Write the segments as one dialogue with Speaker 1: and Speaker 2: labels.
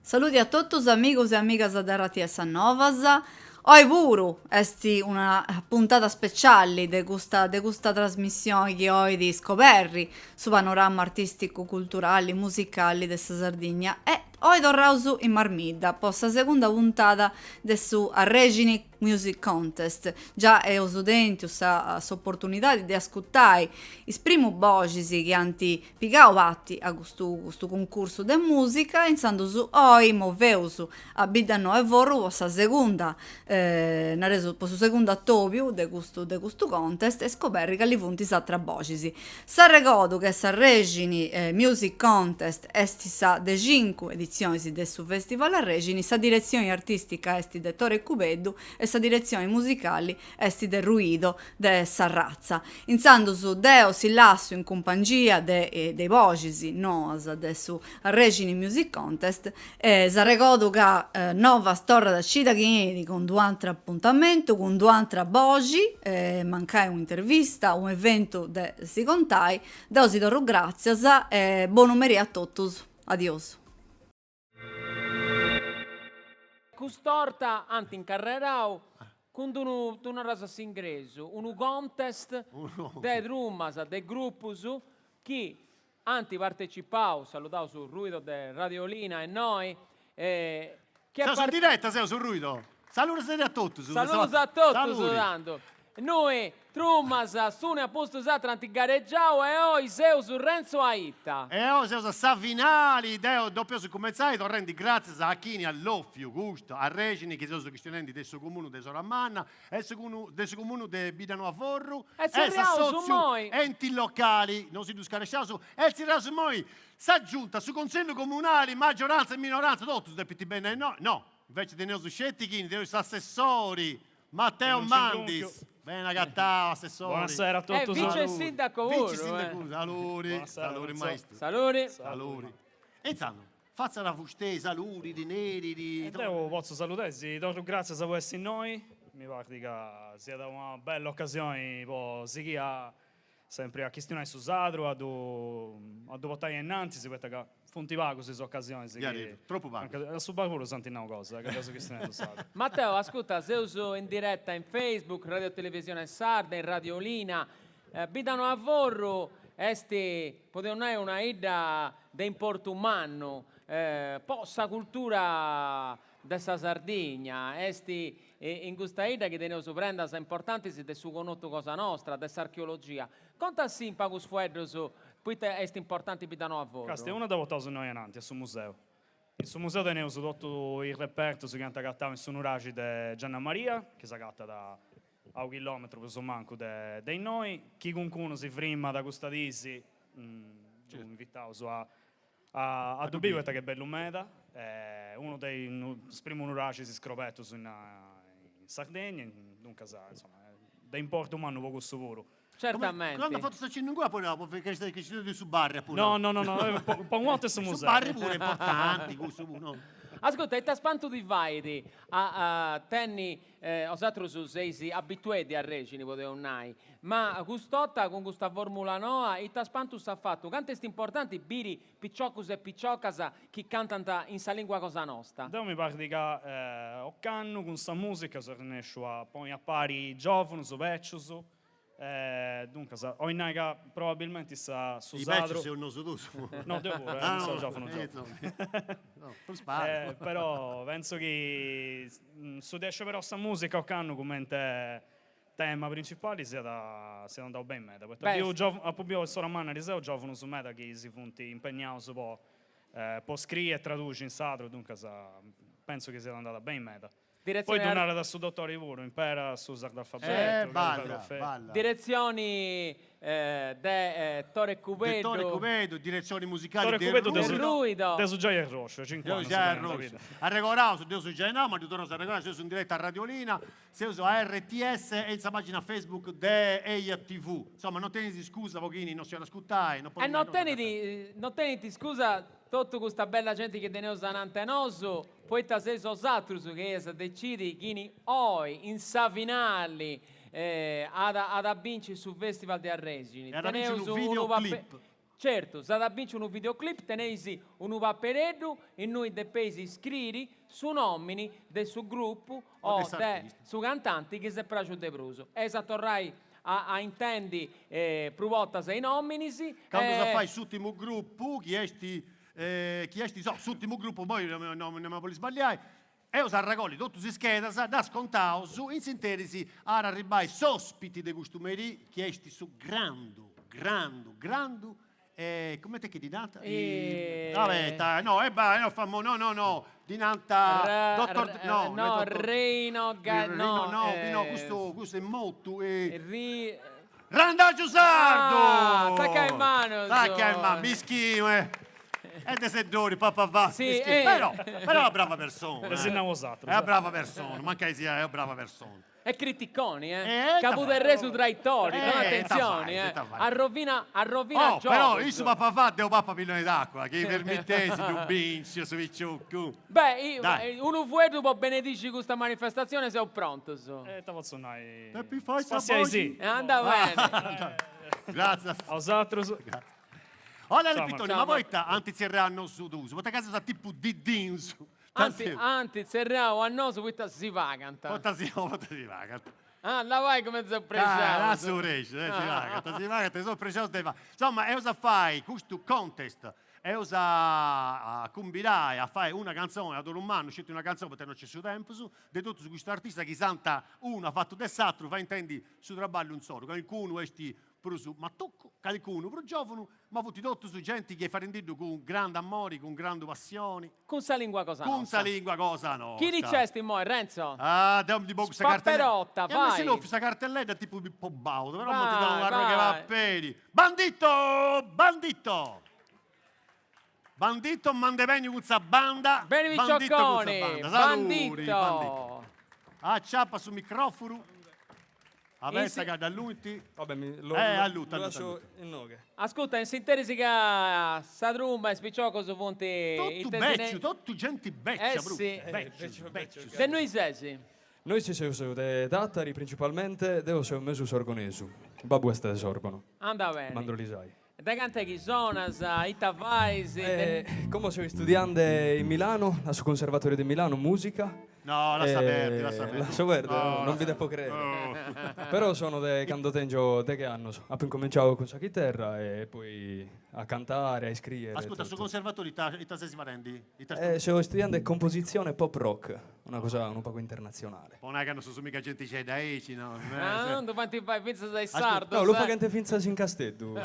Speaker 1: Saludi a totus amigus e amigas de RTS Novas. Oi puru est una puntada speciali de custa de custa trasmissioni chi 'olit scoberri su panorama artisticu, culturali, musicali de sa Sardigna e oi torraus in Marmidda po sa segunda puntada de su Arrexini Music Contest. Già eus tentu sa s'oportunidadi de ascutai is primus boxis chi ant pigau parti a custu custu cuncursu de musica, intzandus oi moveus a Biddanoa 'e Forru po sa segunda nareus po su segundu atobiu de custu de custu contest e scoberri cali funt is atras boxis. S'arregodu che s'Arrexini Music Contest est sa de cincu editzionis de su Festival Arrexini, sa diretzioni artistica est de Tore Cubeddu e sa diretzioni musicali est de Ruido de Sarratza. Intzandus deu si lassu in cumpangia de de is boxis noas de su Arrexini Music Contest e s'arregodu ca Novas torrat cida chi 'enit cun d'u'atru apuntamentu, cun d'u'atra boxi, mancai un'intervista, un'eventu de si contai. Deu si torru gràtzias e bonu merì a totus. Adiosu.
Speaker 2: Cust'orta ant incarrerau cun d'unu, ddu naraus a s'ingresu, unu contest de trumas, de grupus chi ant partecipau, saludaus Ruido de Radiolina innoi,
Speaker 3: chi at. Seus in diretta, seus Ruido. Saludos a totus.
Speaker 2: Saludos a totus, tandu. Innoi trumas s'unu a pustis s'atru ant garegiau e oi seus Renzo Aita.
Speaker 3: E oi seus a sa finali, deu depeus cumentzai torrendi gràtzias a chini at lòfiu custu arrexini chi seus chistionendi de su comunu de Soramanna e de su comunu de Biddanoa Forru
Speaker 2: e
Speaker 3: s'assòtziu Enti Locali, no si ddu scaresciaus, e tzerriaus immoi sa giunta, su consillu comunali, maggiorantza e minoranza, totus depint benni a innoi, no, inveci teneus sceti chini, teneus s'assessori Matteo Mandis, bene agatau assessori.
Speaker 4: Buonasera a totus.
Speaker 2: E vice sindaco puru.
Speaker 3: Vice sindaco, saluri, saluri maistru.
Speaker 2: Saluri.
Speaker 3: Saluri. E intzandus, fatzat fustei, saluri, dineri.
Speaker 4: E deu potzu saludai, si torru gratzias po essi innoi, mi parrit ca siat una bella ocasioni po sighì a Sempri a chistionai su sadru, a ddu a ddu portai ainnantis, poita ca funt pagus is ocasionis
Speaker 3: chi. Tropu pagus.
Speaker 4: A su bar puru s'ant nau cosa, ca deu seu chistionendi su sadru.
Speaker 2: Matteo, ascurta, seus in diretta in Facebook, Radio Televisione Sarda, in Radiolina. Biddanoa Forru est, podeus nai, una 'idda de importu mannu po sa cultura de sa Sardigna, est in custa 'idda chi teneus prendas importantis de su connotu cosa nostra, de s'archeologia. Contasì in pagus fueddus poita est importanti Biddanoa Forru.
Speaker 4: Castia, una dda portaus innoi ananti, a su museu. In su museu teneus totu is repertus chi ant agatau in su nuraxi de Gianna Maria, chi s'agatat a u' chilometru prus o mancu de de innoi. Chi cuncunu si frimat custa dis, ddu invitaus a A ddu biri poita ca est bellu meda, unu de is primus nuraxis scrobertus in Sardegna, duncas insoma de importu mannu po cussu puru.
Speaker 2: Certamente.
Speaker 3: Candu at fatu s'acennu inguni apu nau chi est chistionendi de su barri apu
Speaker 4: nau. No no no po unu 'orta est su museu.
Speaker 3: Su barri puru est importanti cussu puru no.
Speaker 2: Ascurta ita spantu ti fait a tenni 'Osatrus seis abituedi a Arrexini, podeus nai, ma cust'orta cun custa formula noa ita spantu s'at fatu? Cantu est importanti biri piciocus e piciocas chi cantant in sa lingua cosa nosta?
Speaker 4: Deu mi parrit ca ocannu cun sa musica seus arrennescius a ponni a pari giovunus, becius, Duncas, 'olit nai ca probabilmenti sa su
Speaker 3: sadru. I becius seus nosu duus.
Speaker 4: No, deu puru, non seu giovunu giovunu.
Speaker 3: No, prus pagu.
Speaker 4: Però pentzu chi su de sceberau sa musica ocannu cumenti tema principali siat siat andau beni meda, poita biu apu biu in Soramanna ariseu giovunus meda chi si funt impegnaus po po scriri e traduxi in sadru, duncas pentzu chi siat andada beni meda. Poi ddu narat su dotori puru, impera su sardu alfabetu.
Speaker 3: Eh, balla, balla.
Speaker 2: Diretzioni de Tore Cubeddu.
Speaker 3: De Tore Cubeddu, diretzioni musicali de Ruido.
Speaker 4: Deu seu giai arrosciu, 'e cincu annus.
Speaker 3: Deu giai arrosciu. Arregoraus, deu seu giai nau, ma ddu torraus a arregorai, seus in diretta a Radiolina, seus a RTS e in sa pagina Facebook de Eia TV. Insoma, no tenis scusa po chini no si 'olit ascurtai, no
Speaker 2: podit. E no tenit, no tenit scusa totu custa bella genti chi teneus anant'e nosu Poita seis 'osatrus chi eis a decidi chini oi in sa finali at at a binci su Festival de Arrexini.
Speaker 3: E at a binci unu videoclip.
Speaker 2: Certu, s'at a binci unu videoclip, teneis unu papereddu innui depeis scriri su nomini de su grupu o de su cantanti chi s'est praxu de prus. Eis a torrai a intendi prus bortas is nominis.
Speaker 3: Candu s'at a fai s'ùrtimu grupu chi est chi est no s'ùrtimu grupu poi no mi bollu sballiai Eus arragolli totus is schedas, ddas contaus, in s'interis at a arribbai s'ospiti de custu merì chi est su grandu, grandu, grandu, cumenti est chi ddi nant? Abeta, no, e bai, no famo, no, no, no, ddi nant dottor, no,
Speaker 2: no, Rino,
Speaker 3: no, no, custu, custu est mortu e Randagiu Sardu!
Speaker 2: Ah, zacca in manos!
Speaker 3: Zacca in manos, mischinu, eh! È de Seddori, papà va.
Speaker 2: Sì, eh.
Speaker 3: Però, però è una brava persona.
Speaker 4: Resinna osatrus.
Speaker 3: È una brava persona, mancai sia, è una brava persona.
Speaker 2: È criticoni, eh? Cabuderresu traitori, dona attenzioni, eh? Arrovina, arrovina
Speaker 3: Oh, però issu papà va, deu papu pilloni d'acqua, chi permitteis ddu binciu su piccioccu.
Speaker 2: Beh, unu fueddu po benedixi custa manifestazione seus prontus.
Speaker 4: E ita potzu nai?
Speaker 3: Depi fai sa boxi.
Speaker 2: Anda bene.
Speaker 3: Gratzias.
Speaker 4: A osatrus.
Speaker 3: Hola Pitoni, ma poita ant tzerriau a nosu duus? Poita ca seus a tipu didinsu.
Speaker 2: Ant ant tzerriau a nosu poita si pagant.
Speaker 3: Poita si poita si pagant.
Speaker 2: Ah, la fai cumenti seus prexaus.
Speaker 3: Ah, su prexu, si pagant, si pagant, seus prexaus de fai. Insoma, eus a fai custu contest, eus a cumbidai a fai una cantzoni, a dolu mannu, sceti una cantzoni poita no nc'est su tempus, de totus custus artistas chi s'ant unu a fatu de s'aturu fai intendi su traballu insoru, calincunu est prus matucu, calicunu prus giovunu, ma funt totus genti chi est farendiddu cun grandu amori, cun grandu passioni.
Speaker 2: Cun sa lingua cosa
Speaker 3: nostra. Cun sa lingua cosa nostra.
Speaker 2: Chini nc'est immoi, Renzo?
Speaker 3: Ah, deu mi ndi bogu sa cartelledda.
Speaker 2: Spaperota, vai.
Speaker 3: E mi si lompiu sa cartelledda tipu Pippo Baudo, però m'ant dau un'arrogh'e paperi. Bandito! Bandito! Bandito m'ande benniu cun sa banda.
Speaker 2: Beni piciocconi!
Speaker 3: Saludi, bandito! Aciapa su microfunu. Abeta ca dd'alluint.
Speaker 5: Vabbè, mi lo,
Speaker 3: eh,
Speaker 5: alluta, lo lascio inoghe.
Speaker 2: Ascurta, in s'interis ca sa trumba e is piciocos funt...
Speaker 3: Totu beciu, totu genti becia, eh, sì. Beciu, beciu.
Speaker 2: De innui ses?
Speaker 5: Nois seus de Tàtari principalmente, deo seu mesu sorgonesu, babbu est de Sòrgono.
Speaker 2: Anda beni.
Speaker 5: Mandrolisai.
Speaker 2: De cant'est chi sonas, ita fais?
Speaker 5: Como seu istudiande in Milano, a su Conservatorio de Milano, musica.
Speaker 3: No, lassa perdi, lassa perdi.
Speaker 5: Lasso perdi, non bi depo crere. Però sono de cando tengio deghe annos. Apo incominciadu cun sa chiterra e poi a cantare, a iscriere.
Speaker 3: Ascurta, a su conservatoriu ita ita ses farendi?
Speaker 5: Ita Seu istudiande compositzione pop rock, una cosa unu pagu internatzionale.
Speaker 3: Po nai ca no seus mica gentixedda aici, no.
Speaker 2: Ah, ddu faint fai fintzas a is sardos.
Speaker 5: No, lu faghent fintzas in Casteddu.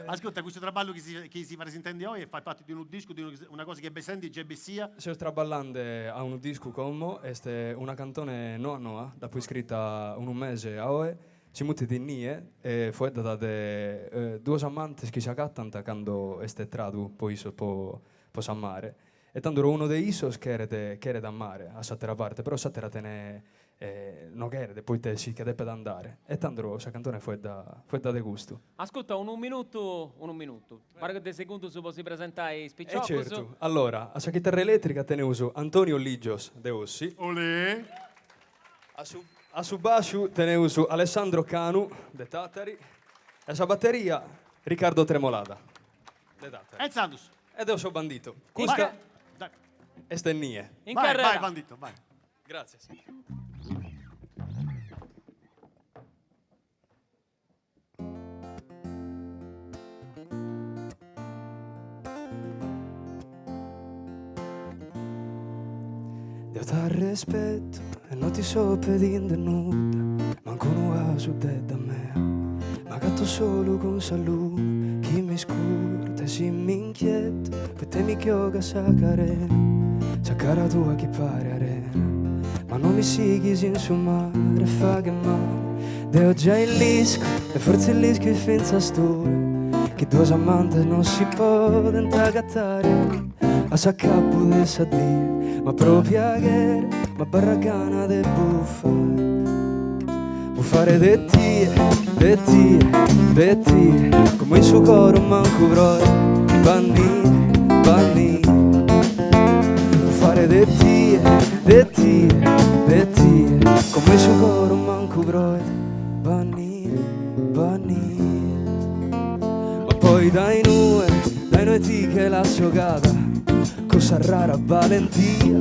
Speaker 3: Ascurta, custu traballu chi si chi si fait intendi oi fait parti de unu discu, de una cosa chi est bessendi giai bessia.
Speaker 5: Seus traballande a unu discu como, est una cantone noa noa, dd'apo iscrita unu mese a oe, si mutit Nie e foeddat de duos amantes chi s'agatant cando est tradu po issos po po s'amare E tando unu de issos cheret cheret amare a s'àtera parte, però s'àtera tenet no cheret poite si che depet andare. E tando sa cantone foeddat foeddat de custu.
Speaker 2: Ascurta, unu minutu, unu minutu, pagu de segundus po si presentai is piciocus.
Speaker 5: E certu. Allora, a sa chitarra elètrica teneus Antonio Ligios de Ossi.
Speaker 3: Olè.
Speaker 5: A su a su basciu teneus Alessandro Canu de Tàtari e a sa bateria Riccardo Tremolada de Tàtari.
Speaker 3: E intzandus.
Speaker 5: E deo so Bandito. Custa est Nie.
Speaker 2: In
Speaker 3: Vai,
Speaker 2: carrera.
Speaker 3: vai Bandito, vai.
Speaker 5: Gràtzias. Deo t'arrespeto e no ti so pedinde nudda, mancu unu 'asu deddai mea. M'agato solu cun sa luna chi m'iscurtat e si m'inchieto, poite mi che 'ogat sa carena, sa cara tua chi paret arena. Ma no mi sighis in su mare, faghet male, deo giai l'isco e fortzis l'ischis fintzas tue, chi duos amantes non si podent agatare a s'acabu de sa die, ma pro piaghere m'abarrat gana de bufare, bufare de tie, de tie, de tie, como in su coro mancu proet, b'at nie, b'at nie. Bufare de tie, de tie, de tie, como in su coro mancu proet, b'at nie, b'at nie. Ma poi dae inue. assogada cun sa rara balentia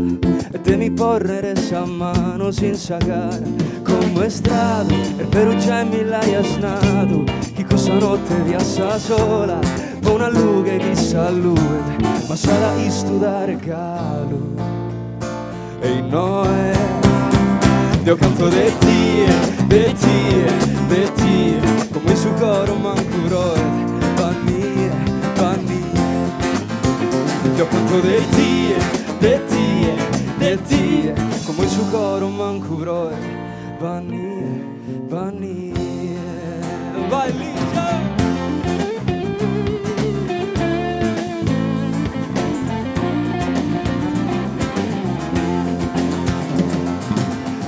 Speaker 5: de mi pòrrere sas manos in sa cara. Como est tradu, est beru giai mi l'aias nadu chi cussa notte fias sa sola po una lughe chi s'alluet ma s'at a istudare galu. E innoe deo canto de tie, de tie, de tie, como in su coro mancu proet, b'at nie, b'at nie. Deo canto de tie, de tie, de tie, como in su coro mancu proet, b'at nie, b'at nie. Vai Ligia!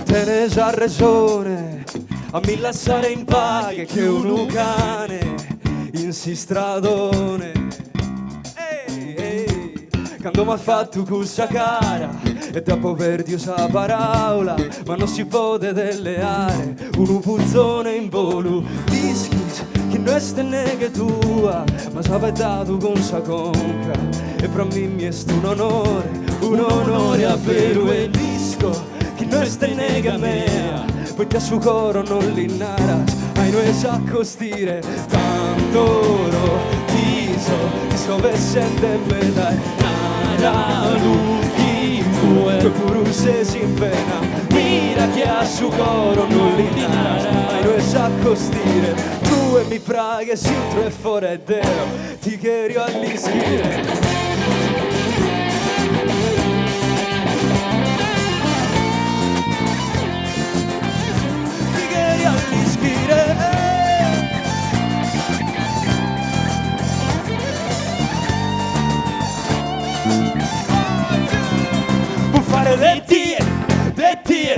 Speaker 5: Tenes arresone a mi lassare in paghe che unu cane in s'istradone. Ehi, ehi, cando m'as fatu cussa cara e t'apo perdiu sa paraula, ma non si podet leare unu puzone in bolu. L'ischis chi no est neghe tua, m'as faeddadu cun sa conca e pro mimmi est un'onore, un'onore a beru e l'isco chi no est neghe mea, poite a su coro non li naras a inue s'acostire tant'oro ti so, ti so pessende meda e naralu chi tue tue puru ses in pena mira chi a su coro non li naras a inue s'acostire tue mi praghes intro e fora e deo ti cherio a l'ischire. Ti cherio a l'ischire. Bufare de tie, de tie,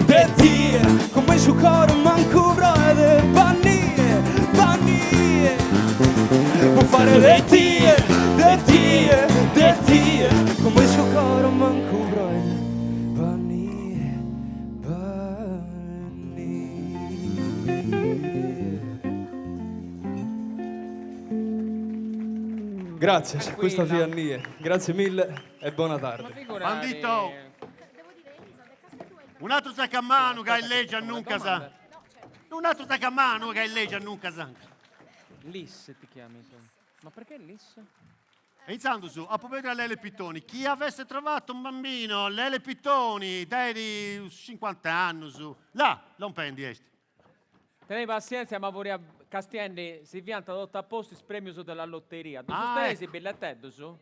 Speaker 5: de tie, como in su coro mancu proet, b'at nie, b'at nie. Bufare de tie, de tie, de tie, como in su coro mancu proet, b'at nie, b'at nie. Gràtzias, custa fiat Nie. Grazie mille e bona tarde.
Speaker 3: Bandito! Un atru tzacamanu ca est lègiu annuncas. Un atru tzacamanu ca est lègiu annuncas.
Speaker 2: Lis ti chiami tu. Ma perché Lis?
Speaker 3: E intzandus, apu pediu a Lele Pittoni, chi avesse trovato un bambino, Lele Pittoni, tenit cincuant'annus, là, lompendi est.
Speaker 2: Tenei passientzia ma furia castiendi si fiant totu a postu is premius de la lotteria. Ddus tenis is billeteddus?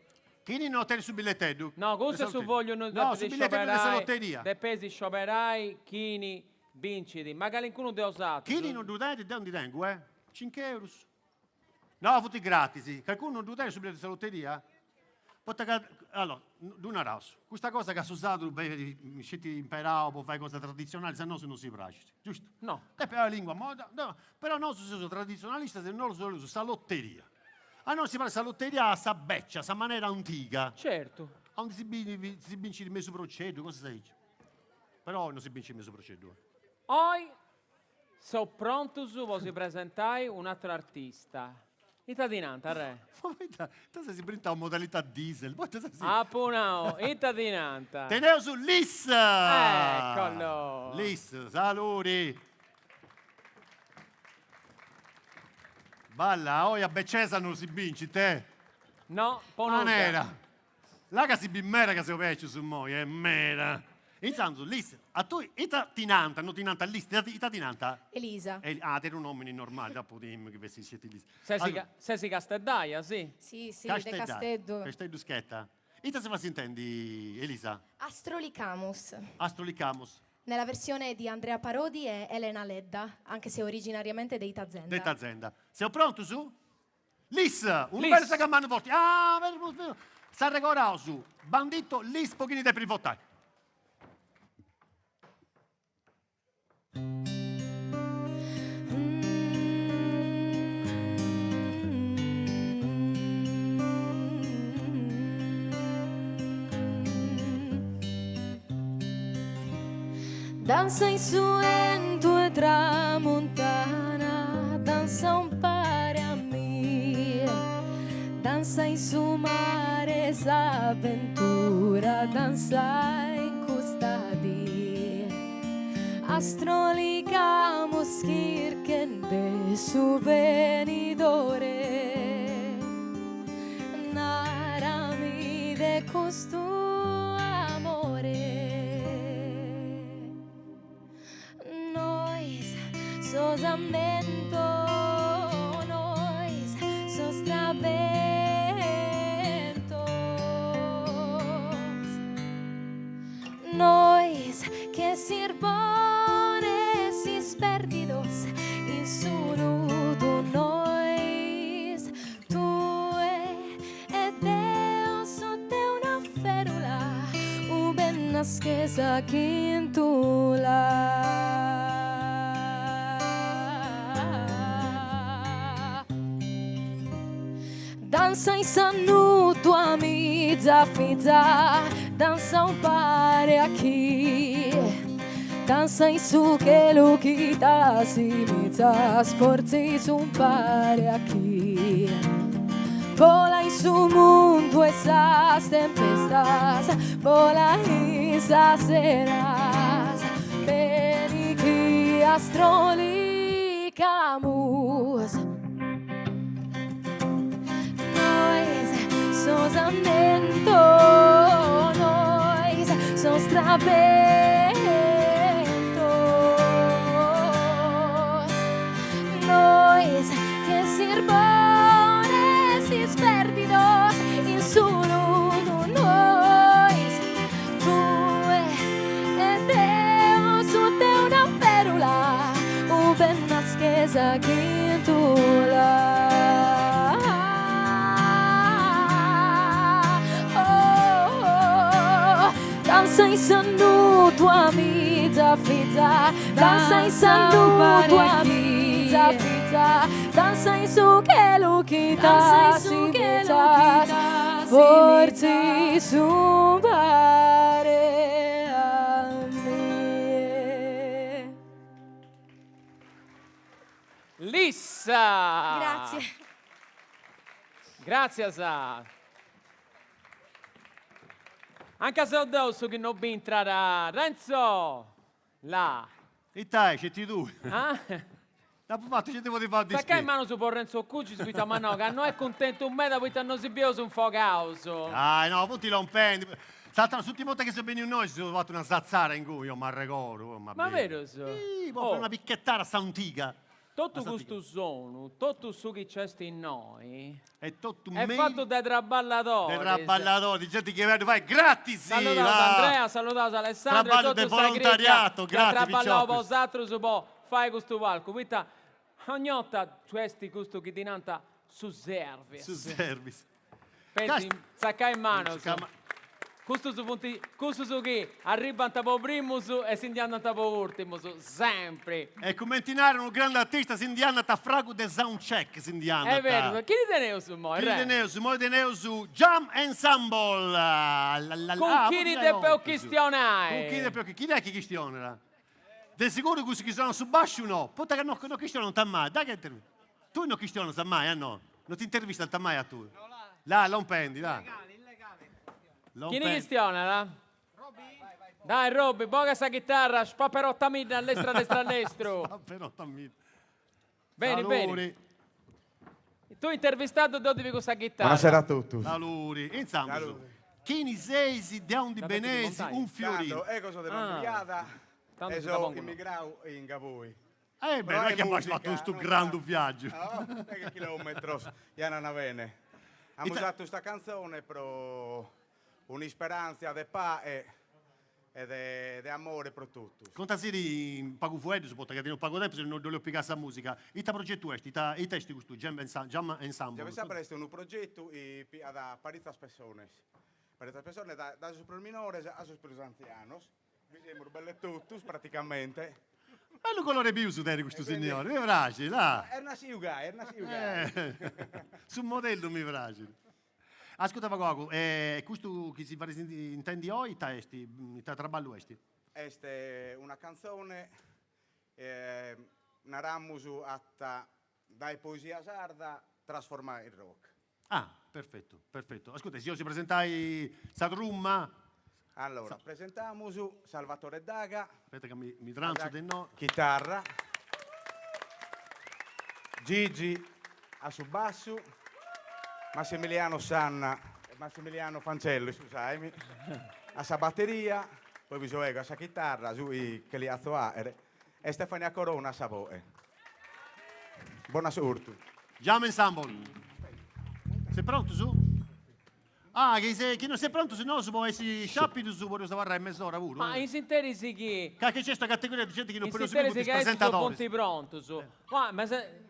Speaker 3: Chini no tenit su billeteddu?
Speaker 2: No, custu est su fogliu innui depis scioberai, depis scioberai chini bincit, ma calincunu de 'osatrus.
Speaker 3: Chini no ddu tenit, deu ndi tengu, eh. Cinch'eurus. No, funt gratis. Calincunu no ddu tenit su billetu de sa loteria? Poita ca, allora, ddu naraus, custa cosa ca su sardu benit sceti imperau po fai cosas traditzionalis a nosu non si praxit, giustu?
Speaker 2: No.
Speaker 3: Depit ai una lingua moderna, no, però nosu seus traditzionalistas e nosu 'oleus sa loteria. A nosu si praxit sa loteria a sa beccia, a sa manera antiga.
Speaker 2: Certu.
Speaker 3: Aundi si si bincit mesu proceddu, cosas aici. Però oi non si bincit mesu proceddu.
Speaker 2: Oi Seus prontus po si presentai un'atru artista. Ita ti nant, arre?
Speaker 3: Ma poita ita ses brintau in modalità diesel? Poita ses.
Speaker 2: Apu nau, ita ti nant?
Speaker 3: Teneus Lis!
Speaker 2: Eccolo!
Speaker 3: Lis, saludi! Balla, oi a becesa non si bincit, eh?
Speaker 2: No, po nudda.
Speaker 3: Manera! Là ca si bit meda ca seu beciu immoi, eh, meda. Intzandus, Lis, a tui ita ti nant, no ti nant Lis, ita ti nant?
Speaker 6: Elisa.
Speaker 3: Ah, tenis unu nomini normali, apu timiu chi fessit sceti Lis.
Speaker 2: Sesi casteddaia, si?
Speaker 6: Si, si, de Casteddu.
Speaker 3: Casteddu schetta. Ita si fais intendi, Elisa?
Speaker 6: Astrolicamus.
Speaker 3: Astrolicamus.
Speaker 6: Nella versione di Andrea Parodi e Elena Ledda, anche se originariamente de Itazenda.
Speaker 3: De Itazenda. Seus prontus? Lis! Unu bellu tzacamanu forti. Ah, s'arregoraus, bandito Lis po chini depit votai.
Speaker 6: Dansa in su 'entu 'e tramuntana, dansa umpare a mie, dansa. Dansa in su mare s'avventura, dansa in custa die. Astroligamus chirchende su benidore. Narami de custu amore. Nois sos ammentos, nois sos trabentos, nois che sirbones isperdidos in su ludu, nois tue E deo sutta 'e una ferula ube naschet sa chintula. Dansa in s'annudu amiza fiza, dansa umpare a chie. Dansa in su chelu chi t'assimizas, fortzis umpare a chie. Bola in su mundu 'e sas tempestas, bola in sas seras, beni chi astrolicamus. Nois sos ammentos, nois sos trabentos, nois che sirbones isperdidos in su ludu, nois tue e deo sutta 'e una ferula ube naschet sa chintula. Oh, dansa in s'annudu amiza fiza, dansa in s'annudu amiza fiza, dansa in su chelu chi t'assimizas, fortzis umpare a mie.
Speaker 2: Lissa!
Speaker 6: Grazie.
Speaker 2: Gràtzias. Anca seu deu su chi no b'intrat. Renzo! Là.
Speaker 3: Ita est, sceti tui.
Speaker 2: Ah?
Speaker 3: Dd'apu fatu sceti po ti fai
Speaker 2: Tzacai
Speaker 3: dispiri.
Speaker 2: manus po Renzo Cuccis poita m'at nau ca no est cuntentu meda poita no si bieus infogaus.
Speaker 3: Ah, no, funt lompendi. S'atera, s'urtima 'orta chi seus benius innoi si seus fatu una satzara ingui, io m'arregoru, ma
Speaker 2: Ma berus?
Speaker 3: Ih, propriu una picchettara a s'antiga.
Speaker 2: Totu custu sonu, totu su chi nc'est innoi,
Speaker 3: Est totu
Speaker 2: est fatu de traballadoris.
Speaker 3: De traballadoris, de genti chi ddu fait gratis!
Speaker 2: Saludaus Andrea, saludaus Alessandro e totu sa cricca chi at traballau po bosatrus po fai custu palcu, poita ogni 'orta nc'est custu chi ddi nant su service.
Speaker 3: Su service.
Speaker 2: Pensi, tzacai is manus. Custus funt cussus chi arribant po primus e si ndi andant po urtimus, sempri.
Speaker 3: E cumenti narat unu grandu artista si ndi andat a fragu de sound check si ndi andat.
Speaker 2: Est berus. Chini teneus immoi,
Speaker 3: Chini
Speaker 2: Re?
Speaker 3: teneus? Immoi teneus Jam Ensemble.
Speaker 2: Cun chini depeus chistionai?
Speaker 3: Cun chini depeus chini est chi chistionat? De siguru cussu chi sonat su basciu no, poita ca no no chistionant mai, dai che Tui no chistionas mai, a no? No t'intervistant mai a tui? Là, lompendi, là.
Speaker 2: Chini chistionat? Dai Robi, boga sa chitarra, spaperottamidda, allestru allestru allestru.
Speaker 3: Spaperottamidda.
Speaker 2: Beni, beni. Tui intervistaddu, deu ti pigu sa chitarra.
Speaker 7: Buonasera a totus.
Speaker 3: Saluri. Intzandus, chini seis, de aundi beneis, un fiorinu.
Speaker 7: Tando, ego so de Mamujada e so immigrau in Gavoi.
Speaker 3: Eh beh, non è chi apas fatu custu grandu viaggiu.
Speaker 7: Deghe chilometros ja andana bene. Amus fatu custa cantzone pro un'isperantzia de pahe e de de amore pro totus.
Speaker 3: Contasiri in pagu fueddus, poita ca teneus pagu tempus e non dd'oleus pigai sa musica, ita progetu est, ita ita est custu Jam
Speaker 7: Jam Ensemble? Jam Ensemble est unu progetu chi pigat paritzas pessones, paritzas pessones dae sos prus minores a sos prus antzianos, Bi semus belle totus praticamente.
Speaker 3: Bellu colore pius tenit custu signori, mi praxit, là.
Speaker 7: Est nasciu gai, est nasciu gai.
Speaker 3: Su modellu mi praxit. Ascurta pagu pagu, e custu chi si fait intendi oi ita est, ita traballu est?
Speaker 7: Est una cantzone, naramus, 'atta dae poesia sarda trasformada in rock.
Speaker 3: Ah, perfettu, perfettu. Ascurta, si 'olis presentai sa trumma?
Speaker 7: Allora, presentamus Salvatore Daga.
Speaker 3: Aspetta ca mi tranzo de no.
Speaker 7: Chitarra. Gigi a su bassu. Massimiliano Sanna, Massimiliano Fancellu, iscusaimi, a sa batteria, poi bi so ego a sa chitarra, su chi li atzo aere, e Stefania Corona a sa boe. Bon'ascurtu.
Speaker 3: Giama ensemble. Seis prontus? Ah, chi se chi non seis prontus nosu po essi sciapidus podeus abarrai mes'ora puru.
Speaker 2: Ma in s'interis chi.
Speaker 3: Ca chi nc'est una categoria de genti chi non
Speaker 2: In
Speaker 3: podeus
Speaker 2: s'interis
Speaker 3: biri
Speaker 2: chi
Speaker 3: funt is
Speaker 2: issus
Speaker 3: presentadoris.
Speaker 2: funt prontus. Ma ma se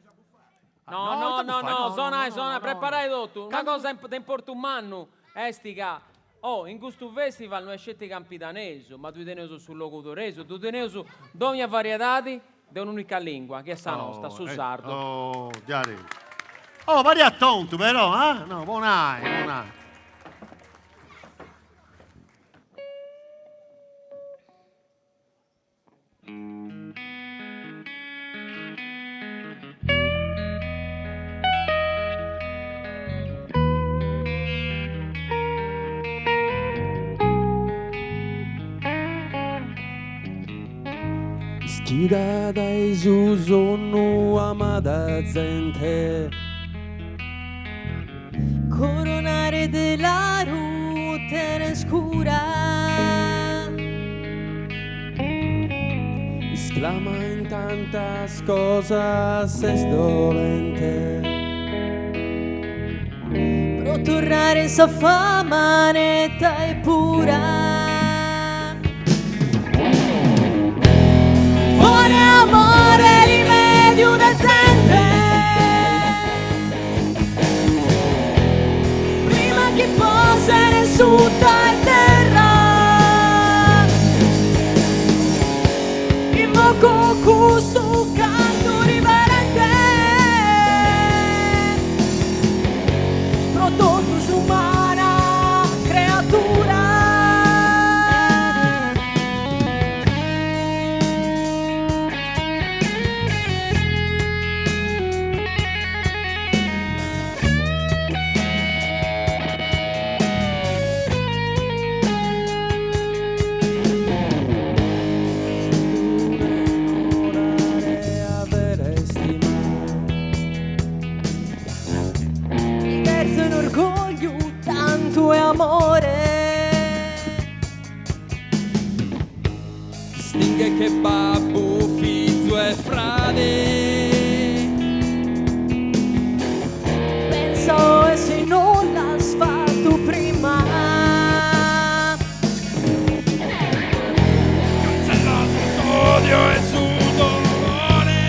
Speaker 2: No no no no, sonai sonai, preparai totu. Una cosa de importu mannu est ca oh in custu festival no est sceti campidanesu, ma ddui teneus su logudoresu, ddui teneus dogna variedadi de un'unica lingua, chi est sa nosta, su sardu.
Speaker 3: Oh, diaderus. Oh, pariat tontu però, ah? No, po nai, po nai.
Speaker 5: Ischida dae su sonnu amada zente.
Speaker 8: Coronare de laru tenes cura.
Speaker 5: Isclama in tantas cosas ses dolente.
Speaker 8: Pro torrare in sa fama netta e pura. Pone amore rimediu de zente. Prima chi posene sutta 'e terra. Invoco custu cantu riverente pro totu s'umana creatura. Mi cherzo in orgogliu tantu 'e amore.
Speaker 5: Distinghe che babbu, fizu e frade.
Speaker 8: Pensa oe si non l'as fatu prima.
Speaker 5: Cantzella s'odiu e su dolore.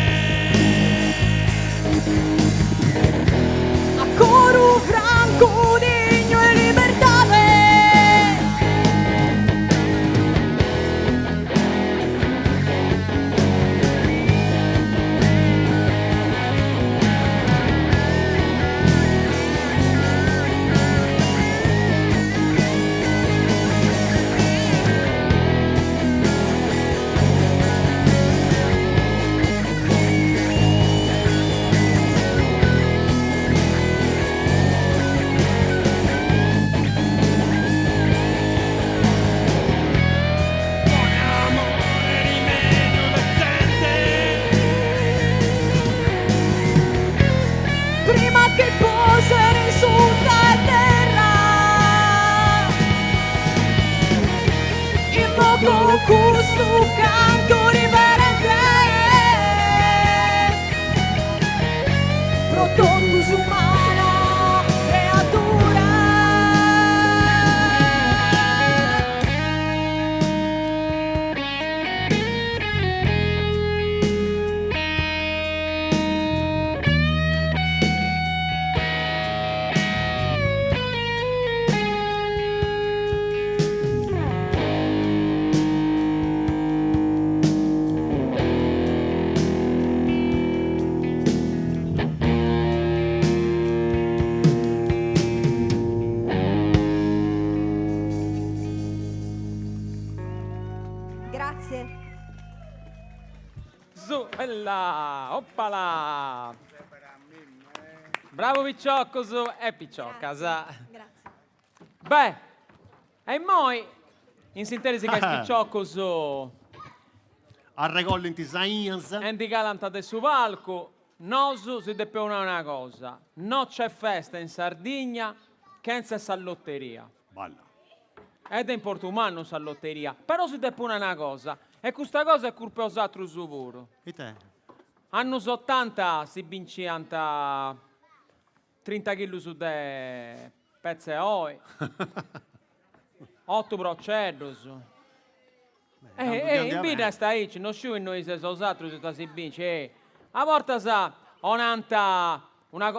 Speaker 8: A coru francu dignu 'e libertade. Prima che posere sutta 'e terra Invoco custu cantu riverente Pro totu s'umana creatura.
Speaker 6: Grazie.
Speaker 2: Su, bella, oppala! Bravo picioccos e picioccas.
Speaker 6: Grazie.
Speaker 2: Beh, e immoi, in s'interis ca is picioccos
Speaker 3: Arregollint is ainas.
Speaker 2: E ndi calant de su palcu, nosu si depeus nai una cosa, no c'est festa in Sardigna chentza 'e sa lotteria.
Speaker 3: Balla.
Speaker 2: Est de importu mannu sa lotteria, però si depu nai una cosa, e custa cosa est curpa 'e osatrus puru.
Speaker 3: Ite?
Speaker 2: Annus otanta si binciant trinta chilus de petza 'e oi, otu proceddus. E in bidda est aici, no sciu innoi seis osatrus ita si bincit, a bortas 'onant una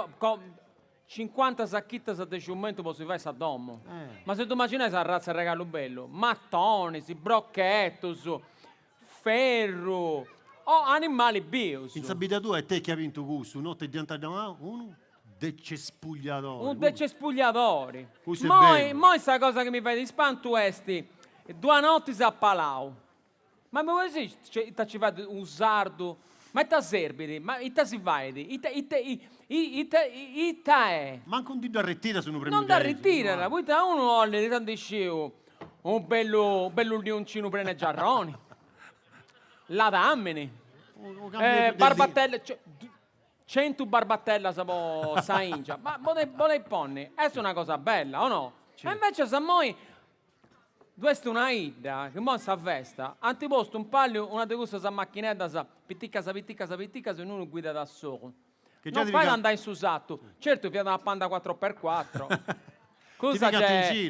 Speaker 2: Cincuanta sachittas de ciumentu po si fai sa domu. Ma si ddu imaginais arratza 'e regalu bellu? Matonis, brochettus, ferru o animalis bius.
Speaker 3: In sa bidda tua it'est chi at bintu cussu? Notte dd'iant donau unu decespugliadori.
Speaker 2: Unu decespugliadori.
Speaker 3: Cussu est
Speaker 2: Moi,
Speaker 3: bellu.
Speaker 2: moi sa cosa chi mi fait ispantu est duas notis a Palau. Ma mi podis nai ita ci fait unu sardu? Ma ita serbit? Ma ita si fait? Ita ita ita ita est?
Speaker 3: Mancu ndi ddu arretiras unu premiu
Speaker 2: Non dd'arretirat, poita unu 'olit, ita ndi sciu, unu bellu bellu lioncinu prenu 'e giarroni, ladamini, barbatelle, centu barbatellas po sa 'ingia, ma podeis ponni, est una cosa bella, o no? E invecias immoi Ddu est una 'idda chi immoi in sa festa ant postu in palliu una de cussas machineddas piticas piticas piticas innui unu guidat a solu. Non fait andai in su satu. Certu fiat una Panda quattro per quattro. Cussa gei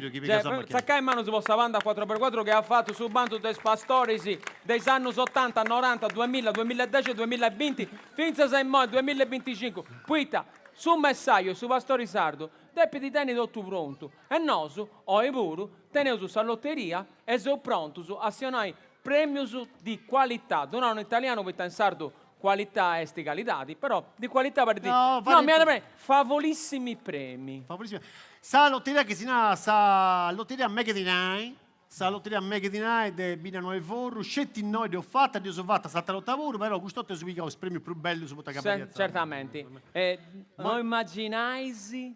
Speaker 2: tzacai manus po sa Panda quattro per quattro chi at fatu su bantu de is pastoris de is annus otanta, noranta, duemilla, duemillaedexi e duemillaebinti fintzas a immoi duemillaebinticincu, poita su messaju e su pastori sardu depit tenni totu prontu E nosu, oi puru, teneus sa loteria e seus prontus a si 'onai premius di qualità, ddu nau in italianu poita in sardu qualità est calidadi, però di qualità parit, no, mi at a preni, favolissimi premi.
Speaker 3: Favolissimi. Sa loteria chi si narat sa loteria Meghe Dinai, sa loteria Meghe Dinai de Biddanoa 'e Forru, sceti innoi dd'eus fata, dd'eus fata s'atera 'orta puru, però cust'orta eus pigau is premius prus bellus poita ca pariat.
Speaker 2: Certamenti. E no immaginais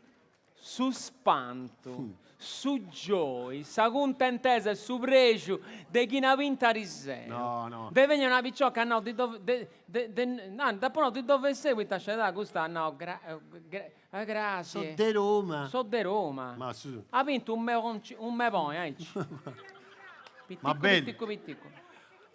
Speaker 2: Su spantu, su gioi, sa cuntentesa e su prexu de chini at bintu ariseru.
Speaker 3: No, no.
Speaker 2: De benni una picioca at nau di dove de de de no dd'apu nau di dove sei poita scedada custa at nau gra gra grazie.
Speaker 3: So de Roma.
Speaker 2: So de Roma.
Speaker 3: Ma su.
Speaker 2: At bintu unu melonci unu meloni aici.
Speaker 3: Ma
Speaker 2: Piticu
Speaker 3: bellu.
Speaker 2: piticu piticu.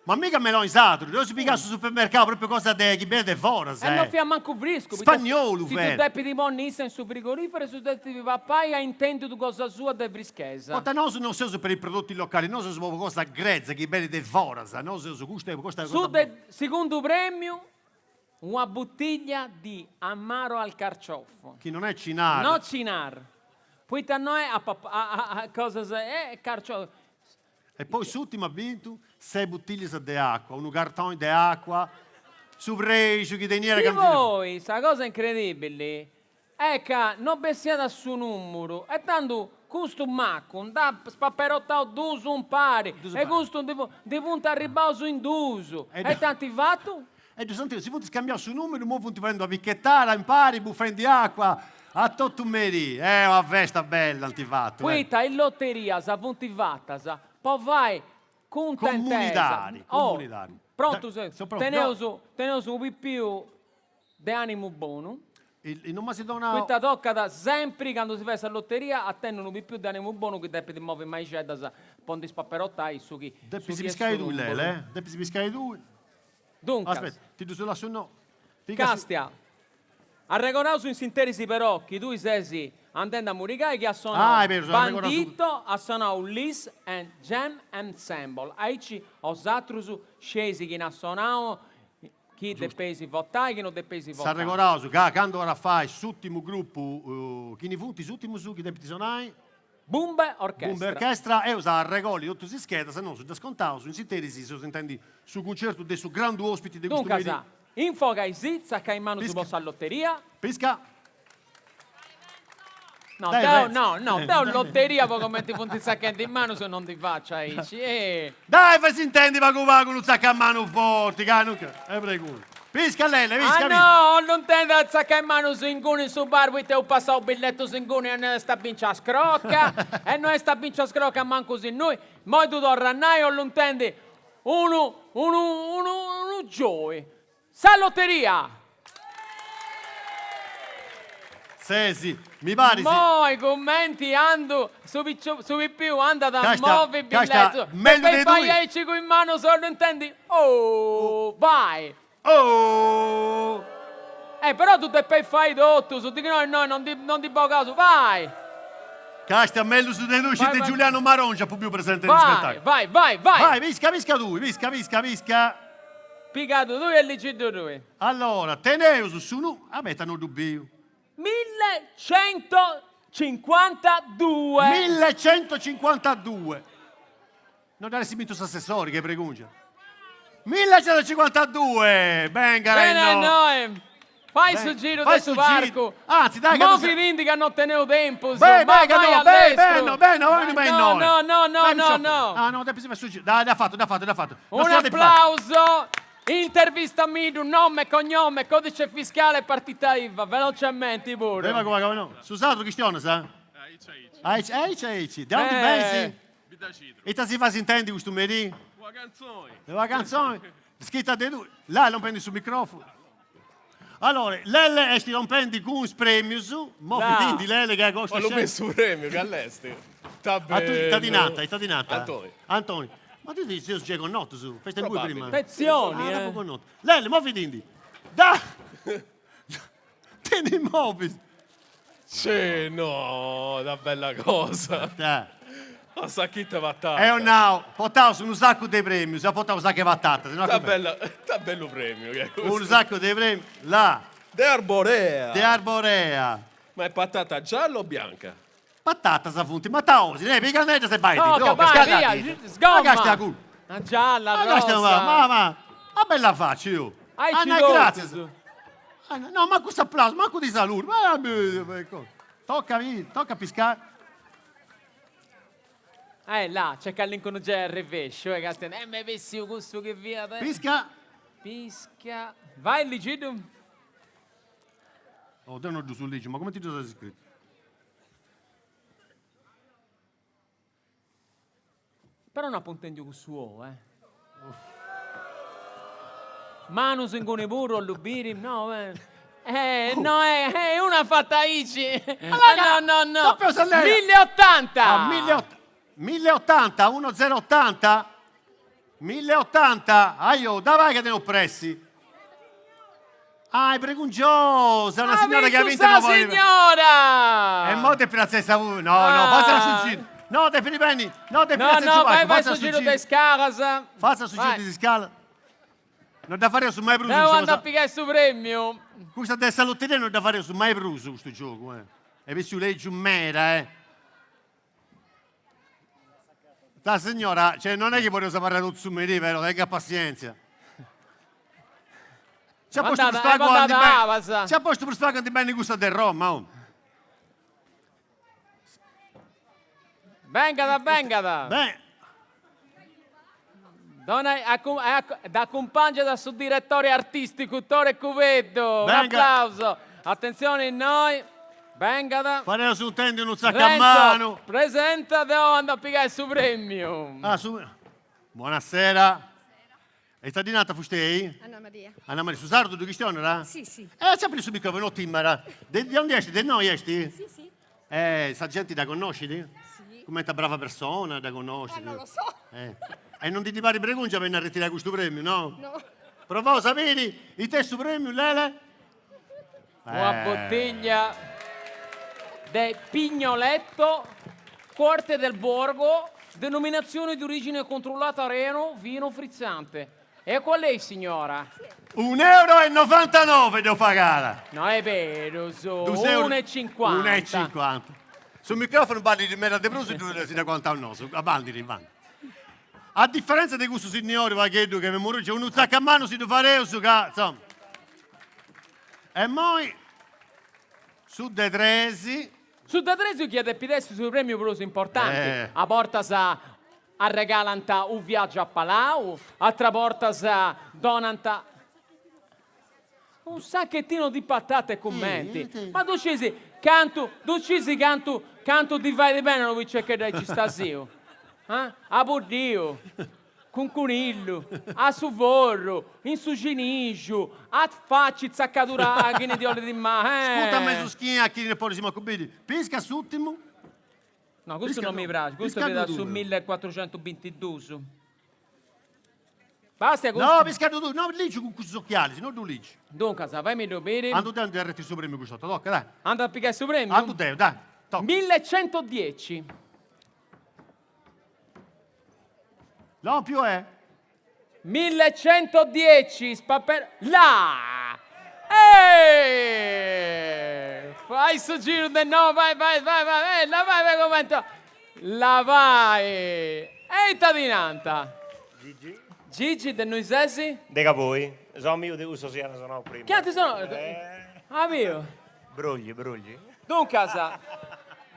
Speaker 3: Ma mica melonis atrus, dd'eus pigau a su supermercau, propriu cosa de chi benit de foras,
Speaker 2: E no
Speaker 3: eh.
Speaker 2: fiat mancu friscu, poita
Speaker 3: Spagnolu
Speaker 2: si ddu
Speaker 3: fiat.
Speaker 2: depit ponni issa in su frigoriferu e si ddu depit papai a intendidu cosa sua de frischesa.
Speaker 3: Poita nosu non seus per i prodotti locali, nosu seus po cosa grezza chi benit de foras, nosu seus custu e custa cosa
Speaker 2: Su de segundu premiu, una buttiglia di amaro al carciofo.
Speaker 3: Chi non est Cynar.
Speaker 2: No Cynar, poita no est a a cosas, est carciofo
Speaker 3: E poi s'ùrtimu at bintu ses butìllias de àcua, unu cartoni de àcua, su prexu chi teniat
Speaker 2: Chi poi sa cosa incredibili est ca no bessiat su numuru e tandu custu macu nd'at spaperotau duus impari e custu ndi funt arribbaus in duus e ita ant fatu?
Speaker 3: E ddus ant, si funt scambiaus su numeru, imoi funt fadendi una pichetara impari, bufendi acua a totu merì. Eh, una festa bella ant fatu, eh.
Speaker 2: Poita is loterias funt fatas po fai cuntentesa.
Speaker 3: Comunidadi, comunidadi.
Speaker 2: Prontu seus?
Speaker 3: Seu prontu.
Speaker 2: Teneus, teneus unu pipiu de animu bonu.
Speaker 3: E non m'as donau.
Speaker 2: Poita tocat sempri candu si fait sa loteria a tenni unu pipiu de animu bonu chi depit movi maixeddas po ndi spaperotai su chi
Speaker 3: Depis piscai tui Lele, eh? Depis piscai tui.
Speaker 2: Duncas.
Speaker 3: Aspetta, ti ddus lassu no. Piga su.
Speaker 2: Castia, arregoraus in s'interis però chi tui ses andendi a murigai chi at
Speaker 3: Ah,
Speaker 2: sonau
Speaker 3: est berus, arregoraus.
Speaker 2: Bandito, at sonau Lis and Jam Ensemble. Aici osatrus scieis chini at sonau, chi depeis votai, chi no depeis votai.
Speaker 3: S'arregoraus ca candu at a fai s'ùrtimu grupu, chini funt is ùrtimus chi depint sonai?
Speaker 2: Bumbe Orchestra.
Speaker 3: Bumbe Orchestra, eus a arregolli totus is schedas, nosu ddas contaus, in s'interis seus intendi su cuncertu de su grandu ospiti de custu
Speaker 2: Duncas,
Speaker 3: merì.
Speaker 2: infogaisì, tzacai manus po sa loteria.
Speaker 3: Pisca.
Speaker 2: No,
Speaker 3: Dai,
Speaker 2: deu,
Speaker 3: Renzo.
Speaker 2: no, no, deu loteria po comenti funt tzachendi is manus non ndi faciu aici, eh.
Speaker 3: Dai, fai s'intendi pagu pagu unu tzaca manu forti, ca non. E pregu. Pisca Lelle, pisca,
Speaker 2: Ah
Speaker 3: pisca.
Speaker 2: no, non tenit a tzacai manus inguni in su bar poita eus passau billetus inguni e no est a binci a scroca e no est a binci a scroca mancu innui. Moi ddu torru a nai 'ollu intendi unu unu unu unu gioi. Sa loteria!
Speaker 3: Sesi, mi paris.
Speaker 2: Moi cumenti andu su picciu su pipiu andat a movi
Speaker 3: Casta,
Speaker 2: billetus
Speaker 3: meglio
Speaker 2: e
Speaker 3: de
Speaker 2: fai
Speaker 3: tui.
Speaker 2: aici cun is manus 'ollu intendi oh vai.
Speaker 3: Oh!
Speaker 2: Eh però ddu depeis fai totus, di chi no innoi non ndi non ndi bogaus, vai!
Speaker 3: Casta mellus de tui
Speaker 2: Vai
Speaker 3: sceti
Speaker 2: vai.
Speaker 3: Giuliano Marongiu apu biu presente in
Speaker 2: Vai
Speaker 3: spettaculu.
Speaker 2: vai vai vai!
Speaker 3: Vai pisca pisca tui, pisca pisca pisca.
Speaker 2: Pigadu tui e ligiddu tui.
Speaker 3: Allora, teneus su nu. Abeta no ddu biu.
Speaker 2: Millecentocincuantadue.
Speaker 3: Millecentocincuantadue. No dd'at essi bintu s'assessori, che bregungia. Millecentocincuantadue! Benga
Speaker 2: Bene a
Speaker 3: innoi.
Speaker 2: innoi. Fai su giru
Speaker 3: Fai
Speaker 2: de su
Speaker 3: su
Speaker 2: parcu.
Speaker 3: giru. Anzi, dai ca
Speaker 2: Mo
Speaker 3: tu sei-
Speaker 2: fidindi ca no teneus tempus.
Speaker 3: Beh,
Speaker 2: Ma
Speaker 3: beh, ca
Speaker 2: vai
Speaker 3: no,
Speaker 2: a
Speaker 3: beh, beh,
Speaker 2: lestru.
Speaker 3: no, beh, no,
Speaker 2: Ma
Speaker 3: beh, beh,
Speaker 2: no,
Speaker 3: no.
Speaker 2: no, no, no,
Speaker 3: Beh,
Speaker 2: no,
Speaker 3: picciocco.
Speaker 2: no.
Speaker 3: Ah, no, depis fai su giru. Dai, dd'at fatu, dd'at fatu, dd'at fatu. Non
Speaker 2: Un
Speaker 3: si dda depis fai.
Speaker 2: applauso. Intervista Midu, nome, cognome, codice fiscale e partita IVA. Velocemente puru.
Speaker 3: Beh, ma come, come no? Su sardu chistionas, ah? Aici, aici. Aici, aici. De aundi
Speaker 2: Eh.
Speaker 3: bensi? Ita si fais intendi custu merì? Una canzoni. Una canzoni. Scritta de tui. Là lompendi su microfonu. Allora, Lelle est lompendi cun is premius, mo fidindi Lelle che agosto
Speaker 9: Ma l'ho messo un premio, che all'est.
Speaker 3: A tu, ita ti nanta, ita ti nanta?
Speaker 9: Antoni.
Speaker 3: Antoni. Ma tu ti seus giai connotus, festa in cui prima?
Speaker 2: Attenzioni,
Speaker 3: Ah,
Speaker 2: eh.
Speaker 3: dopo connotu. Lelle, mo fidindi. Da! Ti ndi movis.
Speaker 9: Sì, no, una bella cosa.
Speaker 3: Dai.
Speaker 9: A sacchitta patata.
Speaker 3: Eus nau, portaus unu saccu de premius, at portau saccu 'e patata, se no
Speaker 9: Ta bella, ta bellu premiu che è
Speaker 3: Unu
Speaker 9: custu.
Speaker 3: saccu de premius, là.
Speaker 9: De Arborea.
Speaker 3: De Arborea.
Speaker 9: Ma è patata gialla o bianca?
Speaker 3: Patata sa funt, ma taosi, ne, piga se vai,
Speaker 2: Tocca, vai, via, sgomma.
Speaker 3: Ma casta cul.
Speaker 2: La gialla,
Speaker 3: Ma casta,
Speaker 2: rossa.
Speaker 3: ma, ma, ma bella faccia io.
Speaker 2: Ai
Speaker 3: Ah,
Speaker 2: ci
Speaker 3: no,
Speaker 2: do.
Speaker 3: grazie. Ah, no, manco questo applauso, manco di saluto. Ma, ecco. Tocca, tocca piscare.
Speaker 2: Eh là, c'è calincunu già al rovescio, eh, casta. Eh, me vessi custu che via. te.
Speaker 3: Pisca.
Speaker 2: Pisca. Vai, ligiddu.
Speaker 3: Oh, deo no ddu sciu ligi, ma come ti ddu as iscritu?
Speaker 2: Però no apu intendiu cussu o, eh. Manus inguni puru 'ollu biri, no, eh. Eh, no, eh, eh, una fatta aici. Ah, no, no, no.
Speaker 3: Doppio Sallera.
Speaker 2: 1080!
Speaker 3: Ah, 1080, 1080? 1080? Aio, dai che te ne ho pressi. Ah, è pregungiosa, una
Speaker 2: Ha
Speaker 3: signora che ha
Speaker 2: vinto
Speaker 3: vinto
Speaker 2: sa
Speaker 3: una volta.
Speaker 2: signora!
Speaker 3: E mo te piazzessa No, no,
Speaker 2: Ah.
Speaker 3: fassela sul giro. No, te beni. No, te
Speaker 2: No, no, vai, vai
Speaker 3: su
Speaker 2: su giro de scalas.
Speaker 3: Fassa su giro
Speaker 2: Vai.
Speaker 3: di scala. Non da fare su mai brusu.
Speaker 2: Devo andare a picare su premio.
Speaker 3: Questa dessa lotteria non da fare su mai brusu questo gioco, eh. E visto legge un mera, eh. La signora, cioè non è che voglio sapere tutto su me, però tenga pazienza. C'è posto per
Speaker 2: Andata-
Speaker 3: spago
Speaker 2: è
Speaker 3: andi
Speaker 2: andata
Speaker 3: bene.
Speaker 2: Avasa.
Speaker 3: C'è posto per spago andi bene gusta del Roma, oh.
Speaker 2: Vengada, vengada.
Speaker 3: Beh.
Speaker 2: Dona, accum- eh, acc- da accompagna da suo direttore artistico, Tore Cubeddu. Un
Speaker 3: Venga.
Speaker 2: applauso. Attenzione, noi. Vengada.
Speaker 3: Fare su tendi uno zacco a
Speaker 2: Renzo,
Speaker 3: mano.
Speaker 2: presenta, devo andare a picare su premio.
Speaker 3: Ah, su... Buonasera. E sta dinata fustei?
Speaker 10: Anna Maria.
Speaker 3: Anna Maria, su sardo du chistione, era?
Speaker 10: Sì, sì.
Speaker 3: Eh, sempre su microfono, timara. De, di onde esci? De noi esci?
Speaker 10: Sì, sì.
Speaker 3: Eh, sa gente da conosci?
Speaker 10: Sì.
Speaker 3: Come è brava persona da conosci?
Speaker 10: Eh, non lo so.
Speaker 3: Eh. E non ti ti pare pregungia per ritirare questo premio, no?
Speaker 10: No.
Speaker 3: Provò, sapete? Il testo premio, Lele?
Speaker 2: Una
Speaker 3: Eh.
Speaker 2: bottiglia de Pignoletto, Corte del Borgo, denominazione di origine controllata Reno, vino frizzante. E qual è, signora?
Speaker 3: 1,99 euro devo pagare.
Speaker 2: No, è vero, su
Speaker 3: Due euro-
Speaker 2: 1,50.
Speaker 3: 1,50. Sul microfono parli di mera de bruso e tu si da quanto al naso. Avanti, avanti. A differenza di questo signore, va chiedo che mi muore, uno zacca a mano si deve fare su ca, insomma. E poi su De Tresi
Speaker 2: Su De Tresi chiede pidessi sul premio prus importante.
Speaker 3: Eh.
Speaker 2: A bortas arregalanta un viaggio a Palau, altra bortas donanta... Un sacchettino di patate cumenti? Ma ddu scisi cantu, ddu scisi cantu, cantu ti fait beni a unu piciocheddu aici stasiu? Ah? A buddiu, cun cunillu, a su forru, in su cinixu, a faci tzacadura chini ti 'olit mali.
Speaker 3: Scuta mesu schina a chini no podis mancu biri. Pisca s'ùrtimu.
Speaker 2: No, custu non mi praxit, custu fiat su millecuatruxentubintidus. Basta custu.
Speaker 3: No, pisca ddu, no lìgiu cun custus ochialis, no ddu lìgiu.
Speaker 2: Duncas, faimi ddu biri.
Speaker 3: Andu deu a ndi arretiri su premiu custa 'orta, toca, dai.
Speaker 2: Andu a pigai su premiu?
Speaker 3: Andu deu, dai, toca.
Speaker 2: Millecentodieci.
Speaker 3: Lòmpiu est?
Speaker 2: Millecentodieci, spaper. Là! Eh! Fai su giru de nou, vai, vai, vai, vai, eh, la vai, vai cumenti. La vai! E ita ti nant?
Speaker 10: Gigi.
Speaker 2: Gigi, de innui ses?
Speaker 10: De Gavoi, seu amigu de cussos chi ant sonau prima.
Speaker 2: Chi ant sonau? Amigu.
Speaker 10: Brogli, brogli.
Speaker 2: Duncas,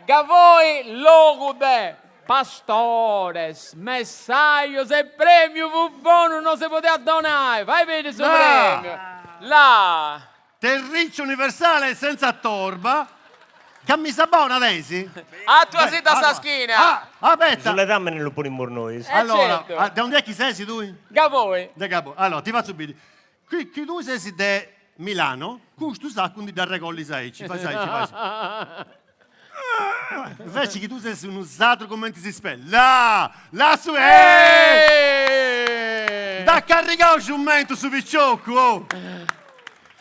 Speaker 2: Gavoi logu de pastores, messajos e premiu prus bonu no si podiat donai, fai biri su premiu. Là!
Speaker 3: Terriccio universale senza torba, camisa bona tenisi?
Speaker 2: Atua-si-dda sa schina!
Speaker 3: Ah, abetta!
Speaker 10: Su ledamene lu ponimus nois.
Speaker 3: Allora, de aundi est chi sesi tui?
Speaker 2: Gavoi.
Speaker 3: De Gavoi. Allora, ti fatzu biri. Chi chi tui sesi de Milano, custu saccu ndi dd'arregollis aici, fais aici, fais. Inveci chi tui sesi unu sadru cumenti si spetat. Là! Là su Nd'at carrigau giumentu su picioccu, oh!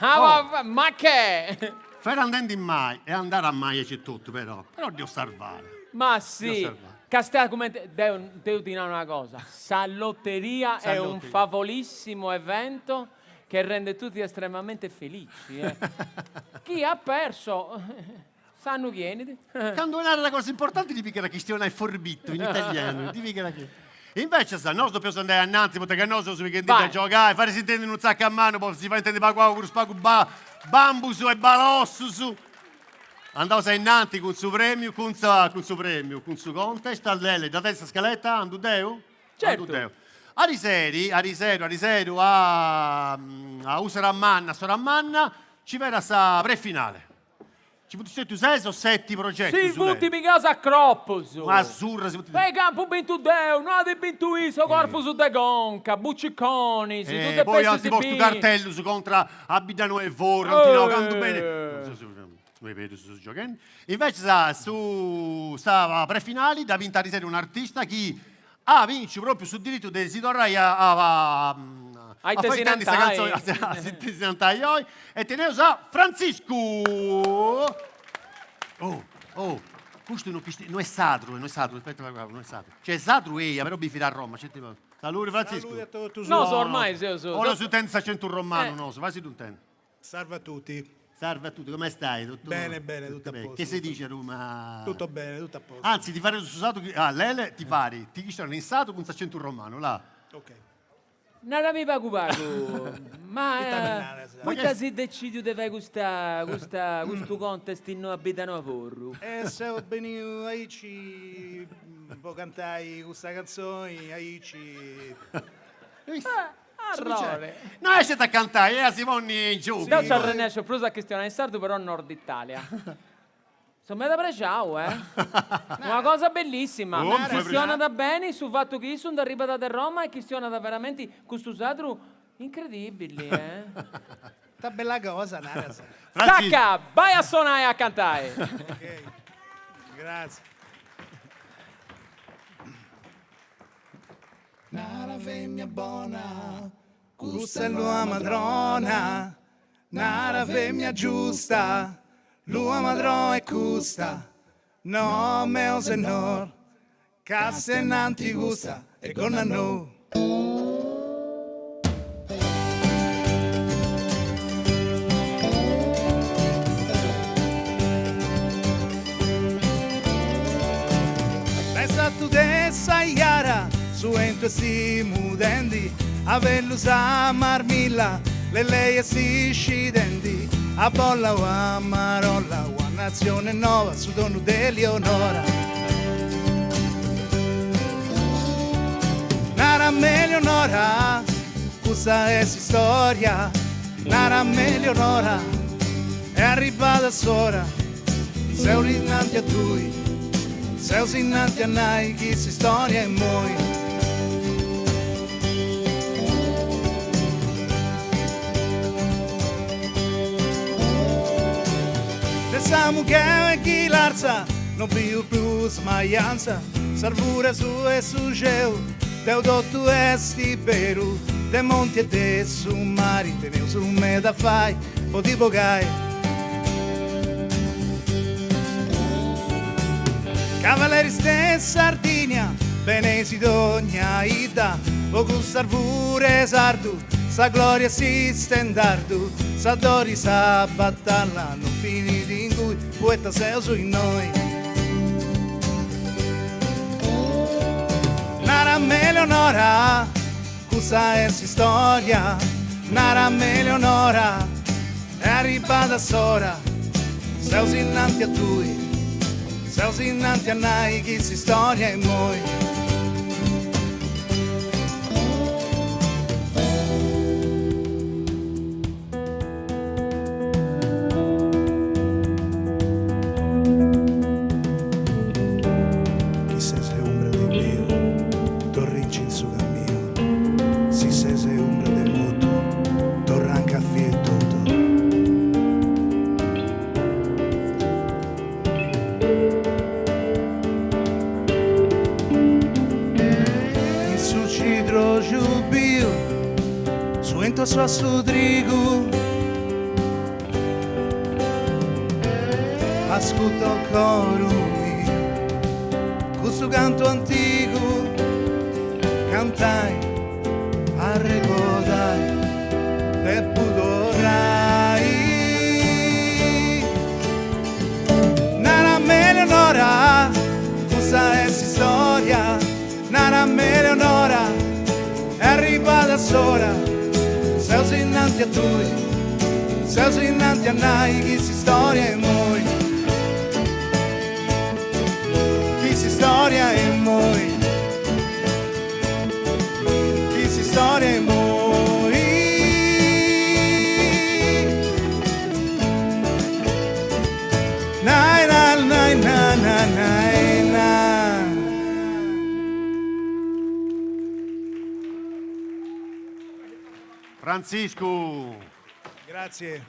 Speaker 2: Ah, ma che!
Speaker 3: Fera andendi mai e andara mai aici etotu però, però dd'eus sarvada.
Speaker 2: Ma si, castia cumenti, deu deu ti nau una cosa, sa lotteria è un favolissimo evento che rende tutti estremamente felici, eh. Chi ha perso S'annu chi 'enit.
Speaker 3: Candu narat una cosa importanti ti pigat a chistionai forbittu in italianu, ti pigat a Invecias nosu depeus andai ananti poita ca nosu seus pighendi a giogai, fai si intendi unu zaccu a manu po si fai intendi pagu pagu prus pagu bambus e balossus. Andaus ainnanti cun su premiu, cun sa cun su premiu, cun su contest, Lele, dda tenis sa scaletta? Andu deu?
Speaker 2: Certu.
Speaker 3: Andu deu. Ariseri, ariseru, ariseru a a Ussaramanna, Soramanna, nci fiat sa prefinale. Ci funt stetiu ses o seti progetus.
Speaker 2: Si funt pigaus a cropus.
Speaker 3: Una surra si funt.
Speaker 2: Ei ca apu bintu deu, no at bintu issu, corpus de conca, buciconis, tu depestis biri.
Speaker 3: Poi ant postu cartellus contra a Biddanoa 'e Forru, ant nau cantu beni. No beru seus gioghendi. Invecias su sa prefinali dd'at binta ariseri un'artista chi at binciu propriu su diritu de si torrai a a
Speaker 2: A ite
Speaker 3: fai
Speaker 2: si
Speaker 3: intendi sa
Speaker 2: nantai.
Speaker 3: cantzoni, a ite si nantai oi, e teneus a Frantziscu! Oh, oh, custu no chisti no est sadru, no est sadru, aspetta, no est sadru. Cioè sadru eia, però bivit a Roma, sceti Saludi Frantziscu.
Speaker 11: Saludi a totus.
Speaker 2: Nosu ormai seus.
Speaker 3: 'Oleus intendi s'acentu romanu nosu, fai si ddu intendi.
Speaker 11: Salve a tutti.
Speaker 3: Salve a tutti, come stai? Tutto
Speaker 11: Bene, bene, tutto a posto.
Speaker 3: Che si dice a Roma?
Speaker 11: Tutto bene, tutto a posto.
Speaker 3: Anzi, ti fareus su sardu chi... Ah, Lele ti parit, ti chistionat in sardu cun s'acentu romanu, là.
Speaker 11: Ok.
Speaker 2: Narami pagu pagu, ma
Speaker 11: Ita mi naras?
Speaker 2: poita as decidiu de fai custa custa custu contest innoi a Biddanoa Forru?
Speaker 11: E seu beniu aici po cantai custa cantzoni, aici.
Speaker 2: Arrore.
Speaker 3: No est a cantai, est a si ponni in giogu.
Speaker 2: Deu nci arrennesciu prus a chistionai in sardu però Nord Italia. Seu meda prexau, eh. Una cosa bellissima. Chistionat beni su fatu chi issu nd'arribat de Roma e chistionat veramenti custu sadru incredibili, eh.
Speaker 11: Ita bella cosa, naras.
Speaker 2: Zacca, bai a sonai e a cantai.
Speaker 11: Ok, grazie. Nara femmina bona, custa est lua madrona, nara femmina giusta, lua madrona est custa, no meu sennor, cassa innanti custa est Gonnanou. Dae s'atu de sa Jara su 'entu est mudendi, abellu sa marmilla lellei est scidendi, a bolla o a marolla una natzione noba su donu de Lionora. Narami Eleonora, custa est s'istoria. Narami Eleonora, è arribada s'ora, seus innanti a tui, seus innanti a nai chi s'istoria est immoi. De Samugheo e Ghilarza no biu prus maianza, s'arvure su 'e su xeu, deu totu est beru, de monti e de su mari teneus meda a fai po ti bogai. Cavaleris de Sardinia, beneisi dogna 'idda, po cust'arvure sardu, sa gloria e s'istendardu, s'addori sa batalla non finit ingui, poita seus innoi. Narami Eleonora, custa est s'istoria, narami Eleonora, è arribada s'ora, seus innanti a tui, seus innanti a nai chi s'istoria est immoi. Chi ses umbra de biu, torrinci in su caminu, si ses umbra de motu, torra anca fia etotu. In su cidroxu biu Su 'entu assuat su trigu Ascurta o coru miu Custu cantu antigu Cantai, arregodai Depu torrai Narami Eleonora Custa est s'istoria Narami Eleonora, è arribada s'ora, seus innanti a tui, seus innanti a nai chi s'istoria est immoi, chi s'istoria est immoi, chi s'istoria est immoi. Nai nai nai nai nai nai.
Speaker 3: Frantziscu!
Speaker 11: Grazie.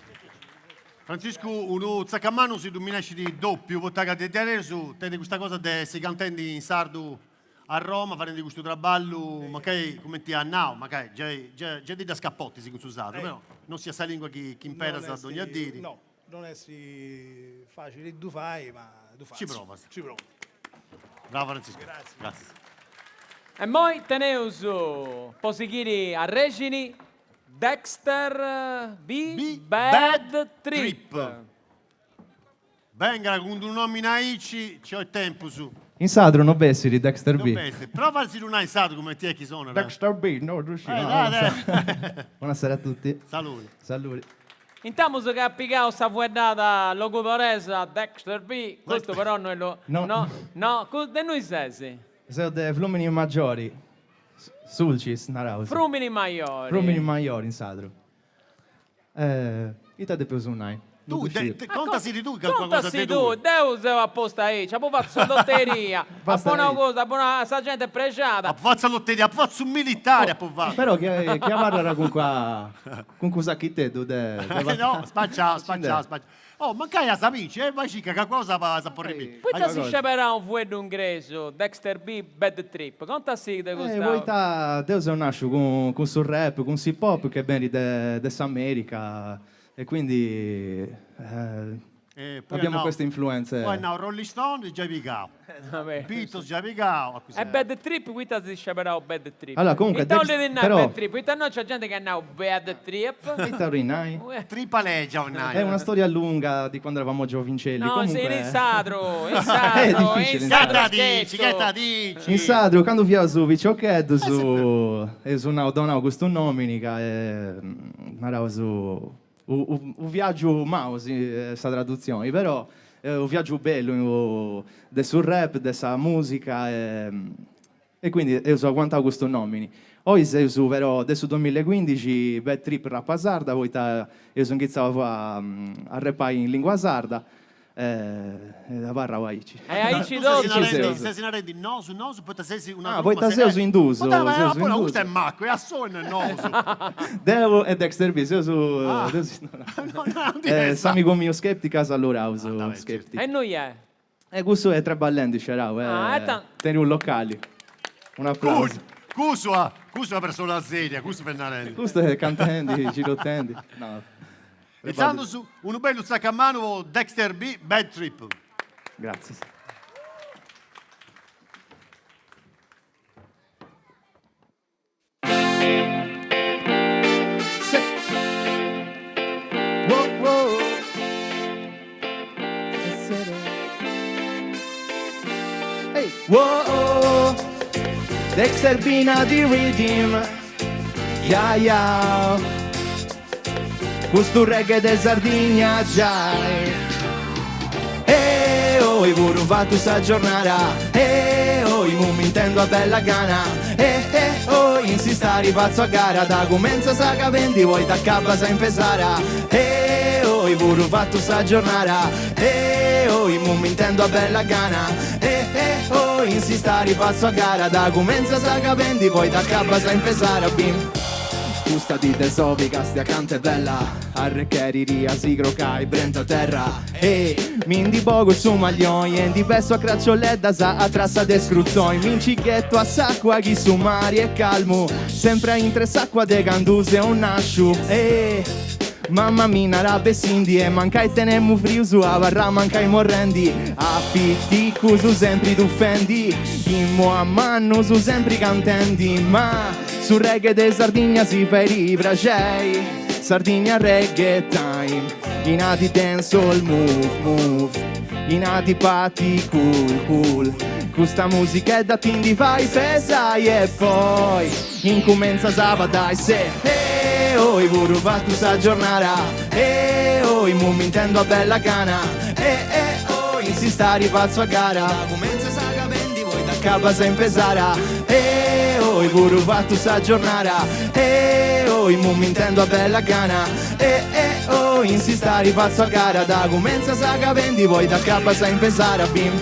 Speaker 3: Frantziscu, unu tzacamanu si ddu minescit doppiu, poita ca de diaderus tenit custa cosa de essi cantendi in sardu a Roma, fadendi custu traballu, mancai, cumenti at nau, mancai giai giai ti dda scapotis cun su sardu, però non siat sa lingua chi imperas dogna diri.
Speaker 11: No, non est facili ddu fai, ma ddu fatzu.
Speaker 3: Ci provas.
Speaker 11: Ci provu.
Speaker 3: Bravo Frantziscu.
Speaker 11: Gratzias.
Speaker 3: Gratzias.
Speaker 2: E moi teneus po sighiri arrexini Dexter B Bad Trip.
Speaker 3: Bengat cun d'unu nomini aici, nci 'olit tempus.
Speaker 12: In sadru no bessit Dexter B.
Speaker 3: No bessit. Prova a si ddu nai in sardu cumenti est chi sonat.
Speaker 12: Dexter B, no ddu sciu.
Speaker 3: Eh, dai, dai.
Speaker 12: Buonasera a tutti.
Speaker 3: Saludi.
Speaker 12: Saludi.
Speaker 2: Intamus ca at pigau sa fueddada logudoresa Dexter B, custu però no est lo.
Speaker 12: No.
Speaker 2: No, no, de innui ses?
Speaker 12: Seu de Flumini Maggiori, Sulcis, naraus.
Speaker 2: Frumini Majori.
Speaker 12: Frumini Majori in sadru. Ita depeus nai?
Speaker 3: Tu, contasidi tui calincuna cosa de
Speaker 2: Contasi tui, deu seu aposta aici, apu fatu sa lotteria, apu nau custu, apu nau, sa genti est prexada.
Speaker 3: Apu fatu sa lotteria, apu fatu su militari, apu fatu.
Speaker 12: Però chi abarrat cun cun sachiteddu de
Speaker 3: No, spaciau, spaciau, spaciau. Oh, mancai as a binci, e bai circa calincuna cosa as a porri binci.
Speaker 2: Poita as sceberau unu fueddu ingresu, Dexter B, Bad Trip? Contasì de custa.
Speaker 12: Poita deu seu nasciu cun su rap, cun s'hip hop che benit de s'America e quindi abbiamo queste influenze.
Speaker 3: Poi at nau Rolling Stone giai pigau, Beatles giai pigau.
Speaker 2: E Bad Trip poita as sceberau Bad Trip?
Speaker 12: Allora comunque
Speaker 2: Ita 'olit nai Bad Trip? Poita innoi nc'est genti chi at nau Bad Trip.
Speaker 12: Ita 'olit nai?
Speaker 3: Tripa legia 'olit nai.
Speaker 12: È una storia lunga di quando eravamo giovincelli,
Speaker 2: No,
Speaker 12: comunque.
Speaker 2: in sadru, in sadru, in sadru
Speaker 3: dici, che ta dici.
Speaker 12: In sadru, candu fiaus piciocheddus, eus nau donau custu nomini ca naraus U viaggiu mau sa tradutzioni, però u viaggiu bellu de su rap, de sa musica e quindi eus aguantau custu nomini. Oi seus però de su duamillaecuindixi Bad Trip Rappa Sarda poita eus inghitzau a arrepai in lingua sarda e abarrau aici.
Speaker 2: E aici
Speaker 3: Tu
Speaker 2: totu.
Speaker 3: ses narendi, ses narendi nosu, nosu, poita ses una
Speaker 12: Ah,
Speaker 3: truma,
Speaker 12: poita
Speaker 3: se-
Speaker 12: seus in duus,
Speaker 3: Poita, ma
Speaker 12: seus in
Speaker 3: poi
Speaker 12: duus.
Speaker 3: custu est maccu, è a solu e nosu.
Speaker 12: Deu e Dexter B, seus deus
Speaker 3: No, no,
Speaker 12: Eh, s'amigu miu Skeptic saluraus Skeptic.
Speaker 2: E innui est?
Speaker 12: E cussu est traballendi scerau,
Speaker 2: Ah, e ta-
Speaker 12: tenit unu locali. Un'aplausu.
Speaker 3: Cussu, cussu, cussu è una persona seria, cussu est narendi.
Speaker 12: Custu est cantendi, girotendi. No.
Speaker 3: Intzandus unu bellu tzacu a manu po Dexter B, Bad Trip.
Speaker 12: Gràtzias. Wow, Dexter B in the riddim, yeah yeah. Custu reggae de Sardigna giai. E oi puru fatu sa giornada E oi mu m'intendo a bella gana E e oi in s'istari fatzu a gara Da cumentzas a capendi poi t'acabas a impesara E oi puru fatu sa giornada E oi mu m'intendo a bella gana E e oi in s'istari fatzu a gara Da cumentzas a capendi poi t'acabas a impesara Bim. Custa dì de sobi castia cant'est bella Arrecheriri a si crocai brenti a terra E mi ndi bogu su maglioi e ndi bessu a cracioleddas a trassa de scrutzoi Mi nci ghettu a s'acua chi su mari est calmu Sempri aintr'e s'acua de candu seu nasciu E mamma mi narat bessindi e mancai tenemu frius abarra mancai morrendi A piticus sempri tufendi Immu a mannus sempri cantendi Ma su reggae de Sardigna si fait praxei Sardigna reggae time Inna di dancehall move move Inna di party cool cool Custa musichedda ti ndi fait pesai e poi incumentzas a baddai se E oi puru fatu sa giornada E oi mu m'intendo a bella gana E e oi in s'istari fatzu a gara Cumentzas a capendi poi t'acabas a impesara E oi puru fatu sa giornada E oi mu m'intendo a bella gana E e oi in s'istari fatzu a gara Da cumentzas a capendi poi t'acabas a impesara Bim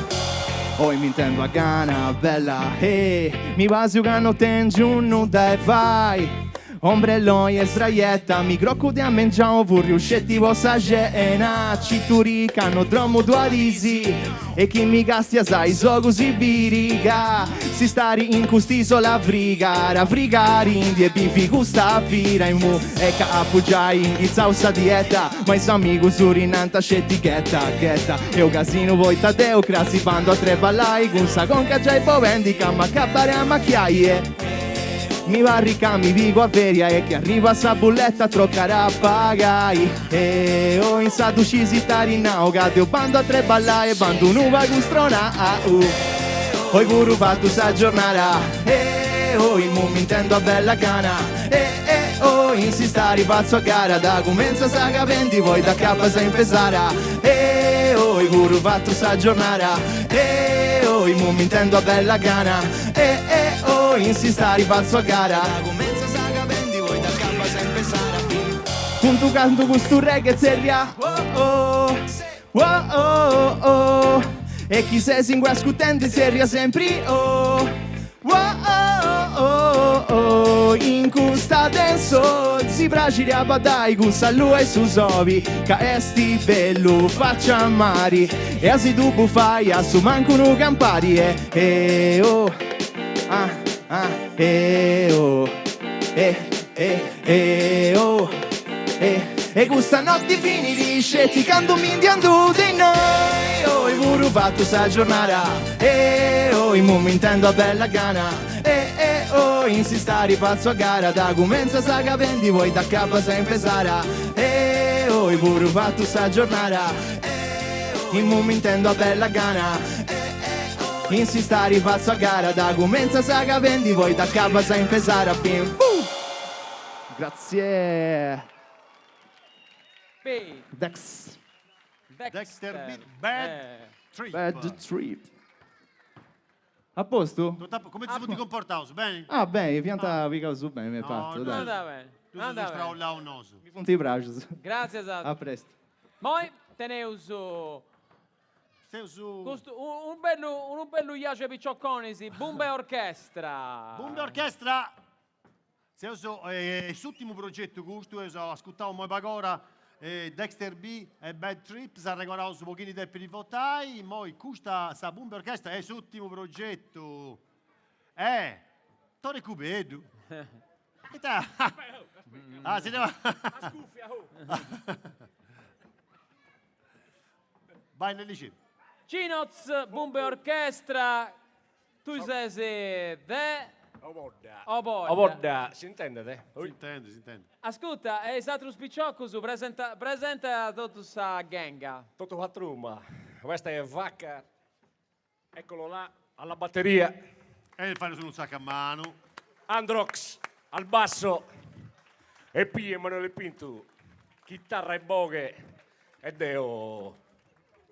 Speaker 12: Oi m'intendo a gana bella E mi pasiu ca no tengiu nudda 'e fai Ombrelloi e sdraietta, mi croccu de a mengianu furriu sceti po sa cena Cituri ca no dromu duas dis e chi mi castias a is ogus si biri ca s'istari in cust'isola frigara frigarindi e bivi custa vida immu e ca apu giai inghitzau sa dieta ma is amigus ddi nant sceti ghetta ghetta e u casinu poita deu crasi bandu a treballai cun sa conca giai bobendi ca m'acabari a machiai e Mi parri ca mi pigu a feria e chi arribat sa bulletta trocara a pagai E oh in sa duci t'ari nau ca deu bandu a treballai e bandu unu pagu stronau Oi puru fatu sa giornada E oi mu m'intendo a bella gana E e oi in s'istari fatzu a gara Da cumentzas a capendi poi t'acabas a impesara E oi puru fatu sa giornada E oi mu m'intendo a bella gana E e oi in s'istari fatzu a gara Cumentzas a capendi poi t'acabas a impesara Cuntu cantu custu reggae zerria oh oh oh oh oh E chi ses ingui ascutendi zerria sempri oh oh oh oh oh In custa dancehall si praxiri a baddai cun sa lua e su sobi Ca esti bellu facci a mari E a si ddu bufai a su mancu unu Campari E e oh ah ah e oh e e e oh e e custa notti finit sceti candu mi ndi andu de innoi Oi puru fatu sa giornada e oi mu m'intendo a bella gana e e oi in s'istari fatzu a gara Da cumentzas a capendi poi t'acabas a impesara e oi puru fatu sa giornada e oi mu m'intendo a bella gana In s'istari fatzu a gara Da cumentzas a capendi poi t'acabas a impesara Bim bum Grazie
Speaker 2: B.
Speaker 12: Dex
Speaker 3: Dexter B. Bad Trip.
Speaker 12: Bad Trip. A postu?
Speaker 3: Come si funt comportaus, beni?
Speaker 12: Ah, beni, fiant pigaus beni, m'est partu, dai.
Speaker 2: Anda beni, anda beni.
Speaker 3: Straullau nosu.
Speaker 12: Mi funt praxus.
Speaker 2: Gràtzias.
Speaker 12: A prestu.
Speaker 2: Moi teneus custu unu bellu unu bellu 'iaxu 'e picioconis, Bumbe Orchestra.
Speaker 3: Bumbe Orchestra! Seus s'ùrtimu progetu custu, eus ascurtau immoi pagora Dexter B e Bad Trips, arregoraus po chini depit votai, immoi custa sa Bumbe Orchestra est s'ùrtimu progetu. Eh! Tore Cubeddu! Ita? Ah, si deu. Vai Lelliceddu.
Speaker 2: Cinoz, Bumbe Orchestra, Tui ses de
Speaker 10: Obodda.
Speaker 2: Obodda.
Speaker 10: Obodda, s'intendet?
Speaker 3: S'intendet, s'intendet.
Speaker 2: Ascurta, e is atrus piciocus, presenta presenta totu sa ghenga.
Speaker 10: Totu sa truma. Questa è Vacca, eccolo là, alla batteria.
Speaker 3: E fadeus unu tzacu a manu.
Speaker 10: Androx al basso e P Emanuele Pintu, chitarra e boghe e deo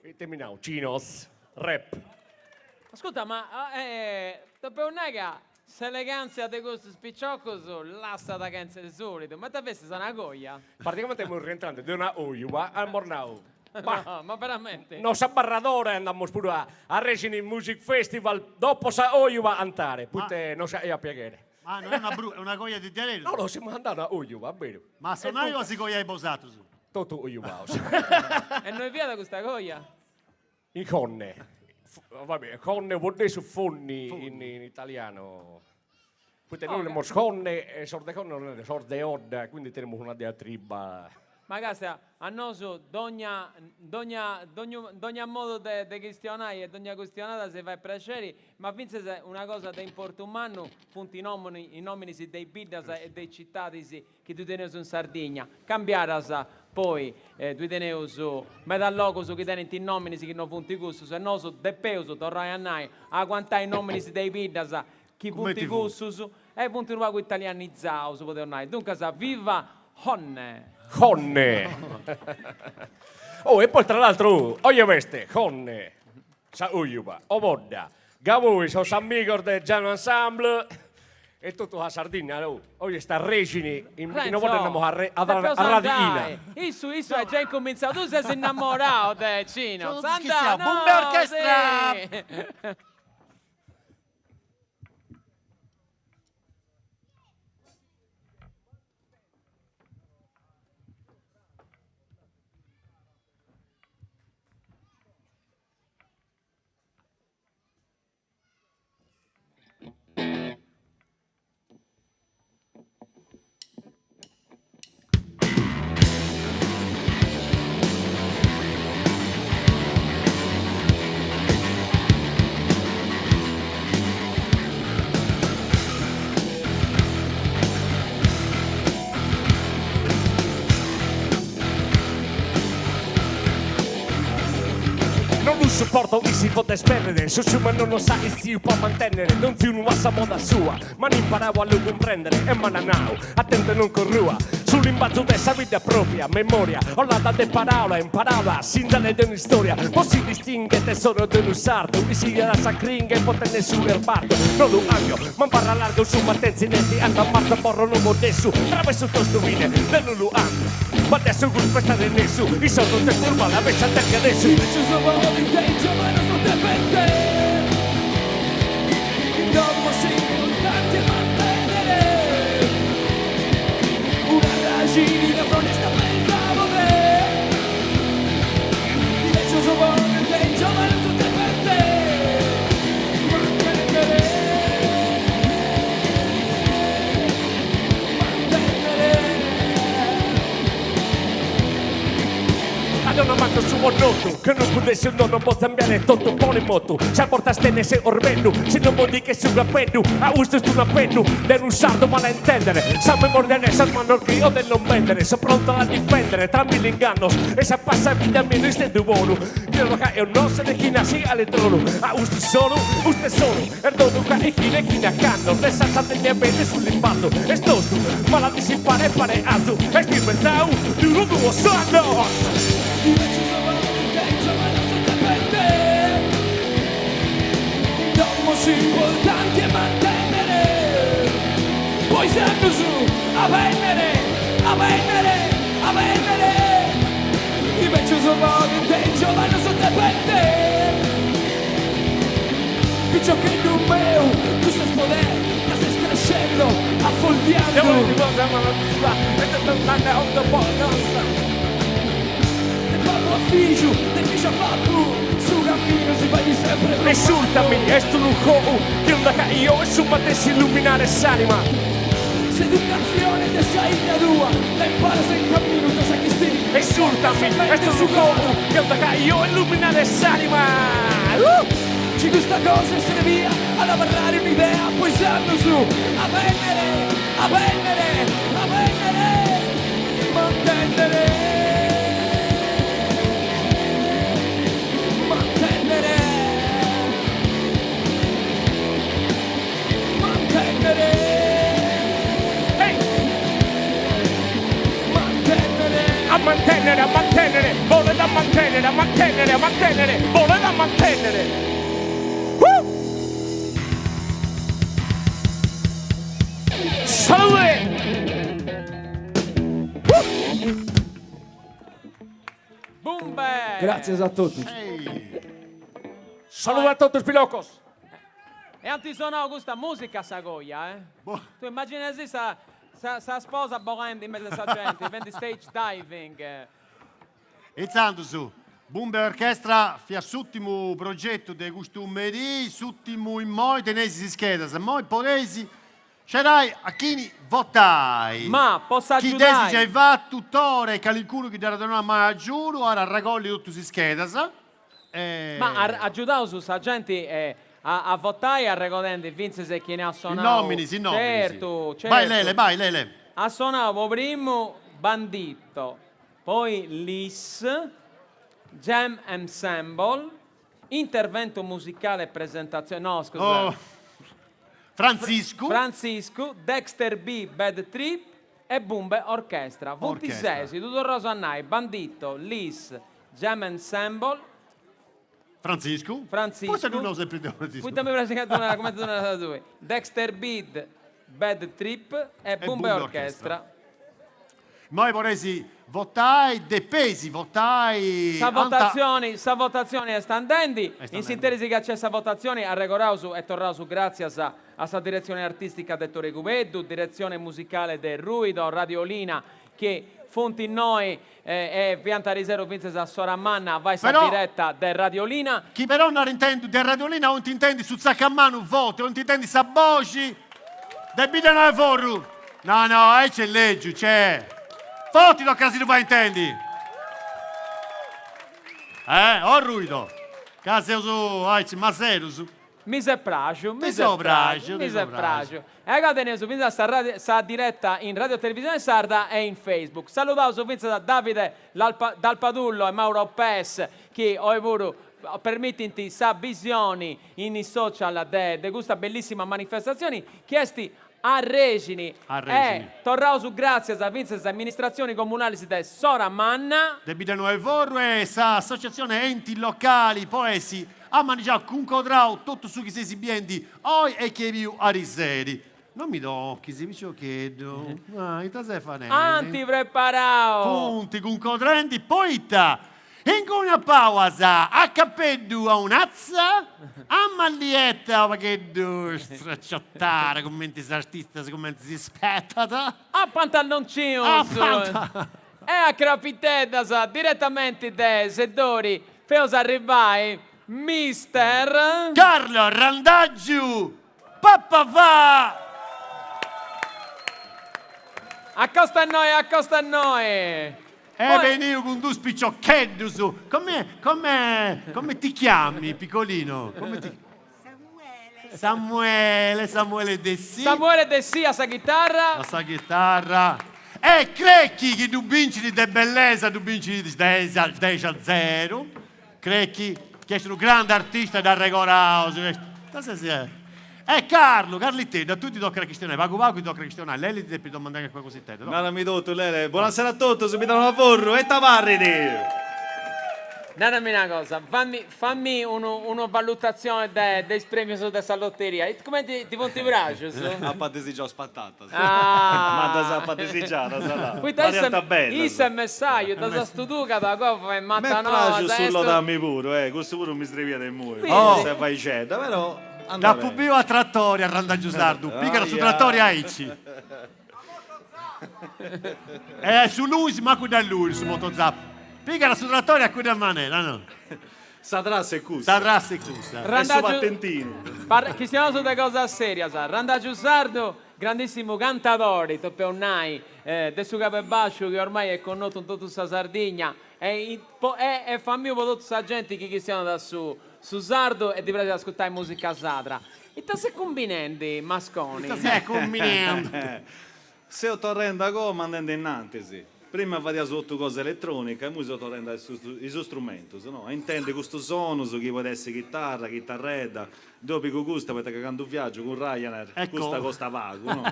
Speaker 10: Ite mi nau? Cinoz, rap.
Speaker 2: Ascurta, ma depeus nai ca s'elegantzia de custus piciocus lassat chentza 'e sulidu, ma ita festis a una coja?
Speaker 10: Praticamente semus rientrande de una ojuba, amus nau,
Speaker 2: bah, ma veramente?
Speaker 10: Nos abarrat ora e andamus puru a Arrexini Music Festival dopo sa ojuba antare, poite nos aiat a piaghere.
Speaker 3: Ma no est una bru, est una coja de diaderus?
Speaker 10: No, no, semus andados a ojuba, a beru.
Speaker 3: Ma a sonai o a si cojai bosatrus?
Speaker 10: Totu ojubaus.
Speaker 2: E innui fiat custa coja?
Speaker 10: In Fonne. Va bene, Fonne Boddesu Fonni in italiano. Poite nois nemus Fonne e sos de Fonne nos narant sos de 'Odda, quindi tenemus una diatriba.
Speaker 2: Ma castia, a nosu dogna dogna dogna modu de chistionai e dogna chistionada si fait prexeri, ma fintzas una cosa de importu mannu funt i nomini i nominis de is biddas e de is citadis chi ddui teneus in Sardigna, cambiadas poi ddui teneus medas logus chi tenint nominis chi no funt cussus e nosu depeus torrai a nai aguantai is nominis de is biddas chi funt cussus e funt unu pagu italianizaus podeus nai, duncas viva Honne!
Speaker 10: Honne! Oh e poi tra l'altro oje b'est Honne, sa Ujuba, Ovodda, Gavoi sos amigos de Giano Ensemble e totu sa Sardigna, oh, oje est Arrexini, in Ovodda namus Arradina.
Speaker 2: Issu, issu est giai incumintzau, tui ses innamorau de Cinoz,
Speaker 3: anda, no, Bumbe Orchestra!
Speaker 10: Non lu supporto chi si podet pèrdere, su sumanu non s'at ischiu po mantènnere, donzi unu a sa moda sua, m'an imparau a lu cumprèndere e m'an nau, attentu e non corrua, su limbazu de sa bidda pròpia, memoria, olada de paraula in paraula, sinzale de un'istoria, po si distingher tesoro de unu sardu, chi sighit a sa cringa e po tenner su erbardu, no lu cambio, m'abarro a largu su matessi nesi, ando a martzu borro unu modessu, travessu tostu fine, de no lu cambio, ma de su culpa est arrennessu, issos non testu urbana, avessu a terga adesso. Cando no manco su connotu, che non pudessi no non potzo cambiare totu pone in motu, sas bortas tenes orbeddu, si non modiches su capeddu, a custu est un'apeddu de unu sardu male a intendere, sa memoria de sas manos crio de non bendere, so prontu a la difendere tra milli ingannos, e sa passa vida mia no istedu bonu, creo ca eo no se de china si aletronu, a custu sonu, custu est sonu, est donu ca echina echina cando, de sa Sardigna bene su limbazu, est tostu, ma a dissipare pare azu, est inventau de unu duos annos.
Speaker 13: Su importanti est mantennere Po is annus a bennere, a bennere, a bennere Is becius podint tenni giovanus de pedde Piciocheddu meu, custu est poderi ca ses crescendo, afoltiandu. De babbu a fìgiu, de fìgiu a babbu, su camminu si fait sempre prus mannu.
Speaker 10: Esultami, est unu jogu chi non dat io e su matessi illuminare s'anima.
Speaker 13: S'educatzione de sa 'idda tua la imparas in camminu tra sa chistini.
Speaker 10: Esultami, est su jogu chi non dat io e illuminare s'anima.
Speaker 13: Ci custa cosa est srebia at abarrare un'idea po is annus a bennere, a bennere, a bennere, mantennere, mantennere, mantennere, mantennere.
Speaker 10: A mantennere, a mantennere, bolet a mantennere, a mantennere, a mantennere, bolet a mantennere. Uh! Salude!
Speaker 2: Bumbe!
Speaker 5: Gràtzias a totus.
Speaker 10: Salude a totus pilocos!
Speaker 2: E ant sonau custa musica a sa coja, eh? Tui immaginasì sa sa sposa bolendi in mesu a sa genti, fendi stage diving.
Speaker 3: Intzandus, Bumbe Orchestra fiat s'ùrtimu progetu de custu merì, s'ùrtimu immoi teneis is schedas, immoi podeis scerai a chini votai.
Speaker 2: Ma po
Speaker 3: Chi
Speaker 2: s'agiudai.
Speaker 3: dd'eis giai fatu, Tore e calincunu chi dd'at donau mai agiudu, at arragolli totus is schedas e.
Speaker 2: Ma agiudaus sa genti a votai arregodendi fintzas e chini at sonau.
Speaker 3: Is nominis, is nominis.
Speaker 2: Certu, certu.
Speaker 3: Bai Lele, bai Lele.
Speaker 2: At sonau po primu Bandito, poi Lis, Jam Ensemble, intervento musicale e presentazione, no scusa.
Speaker 3: Oh. Frantziscu.
Speaker 2: Frantziscu, Dexter B, Bad Trip e Bumbe Orchestra. Funt ses, ddu torraus a nai, Bandito, Lis, Jam Ensemble,
Speaker 3: Frantziscu.
Speaker 2: Frantziscu.
Speaker 3: Poita ddu nau sempri deu Frantziscu?
Speaker 2: Poita mi praxit ca ddu narat cumenti ddu naras tui. Dexter B, Bad Trip e Bumbe Orchestra.
Speaker 3: Immoi podeis votai, depeis votai.
Speaker 2: Sa votatzioni, sa votatzioni est andendi. In s'interis ca c'est sa votatzioni arregoraus e torraus gràtzias a sa diretzione artìstica de Tore Cubeddu, diretzione musicale de Ruido, Radiolina, chi funt innoi E fiant ariseru fintzas a s'ora manna a fai sa direta de Radiolina.
Speaker 3: Chi però no intendu de Radiolina 'olint intendi su tzacamanu forti, 'olint intendi sa boxi de Biddanoa 'e Forru. No no, aici est lègiu, c'est. Forti tocat a si ddu fai intendi. Eh, o Ruido, ca seus aici maserus.
Speaker 2: Mi s'est praxu, mi s'est praxu, mi s'est praxu. E agoa teneus fintzas sa radio sa diretta in Radio Televisione Sarda e in Facebook. Saludaus fintzas a Davide Dal Padullo e Mauro Pes chi oi puru permitint sa bisioni in is social de de custa bellissima manifestatzioni chi est Arrexini. E torraus gràtzias fintzas a s'amministratzioni comunalis de Soramanna.
Speaker 3: De Biddanoa 'e Forru e s'associatzione Enti Locali po essi ammanigiau cuncodrau totu su chi seis biendi oi e chi eis biu ariseri. Non mi tochis, piciocheddu. Ah, ita ses fadendi?
Speaker 2: Anti preparau!
Speaker 3: Funt cuncodrendi poita Inguni a palas, a capeddu a un'atza, a mallieta unu pagheddu stracciottara cumenti is artistas cumenti si spetat.
Speaker 2: A pantaloncinius e a crapiteddas diretamenti de Seddori feus arribbai Mister.
Speaker 3: Carlo Randaggiu Pappavà!
Speaker 2: Acosta a innoi, acosta a innoi!
Speaker 3: Est beniu cun dus piciocheddus! Come, come, come ti chiami, piccolino? Come ti. Samuele. Samuele, Samuele Dessì.
Speaker 2: Samuele Dessì a sa chitarra.
Speaker 3: A sa chitarra. E Crecchi chi ddu bincit de bellesa, ddu bincit dexi a zeru. Crecchi, chi est unu grande artista dd'arregoraus, ita ses E Carlu, Carliteddu, a tui ti tocat a chistionai, pagu pagu ti tocat a chistionai, Lele ti depit domandai calincuna cositedda,
Speaker 14: Narami totu, Lele. Bonasera a totus, Biddanoa Forru, e ita parrit!
Speaker 2: Narami una cosa, fammi fammi unu una valutazione de de is premius de sa loteria, it cumenti ti funt praxius?
Speaker 14: Apu disigiau is patatas.
Speaker 2: Ah!
Speaker 14: Ma ddas apu disigiadas, là.
Speaker 2: Poita
Speaker 14: Pariant
Speaker 2: issa
Speaker 14: bellas.
Speaker 2: issa est messaju, ddas studucat, agoa fait
Speaker 14: M'est
Speaker 2: mata noas,
Speaker 14: praxiu su
Speaker 2: est
Speaker 14: lodami puru, eh, cussu puru mi srebiat immoi.
Speaker 3: Oh!
Speaker 14: Sa faixedda, però andat
Speaker 3: Dd'apu
Speaker 14: beni.
Speaker 3: biu a trattori a Randagiu Sardu, pigat su trattori aici. E su lunis mancu dd'alluit su motozappa. Pigat su trattori a cudda manera, no?
Speaker 14: Sa trassa est cussa.
Speaker 3: Sa trassa est cussa.
Speaker 14: E su patentinu.
Speaker 2: Chistionaus de cosas serias. Randagiu Sardu, grandissimu cantadori, topeus nai, de su Cabu 'e Basciu chi ormai est connotu in totu sa Sardigna e est famiu po totu sa genti chi chistionat su su sardu e ddi praxit ascurtai musica sadra. Ita ses cumbinendi, Masconi?
Speaker 3: Ita ses cumbinendi?
Speaker 14: Seu torrendi agoa ma andendi innantis. Prima fadia totu cosa eletronica, immoi seu torrendi a is strumentus, no? A intendi custus sonus chi podit essi chitarra, chitarredda, deu pigu custa poita ca candu viaggiu cun Ryanair custa costa pagu, no?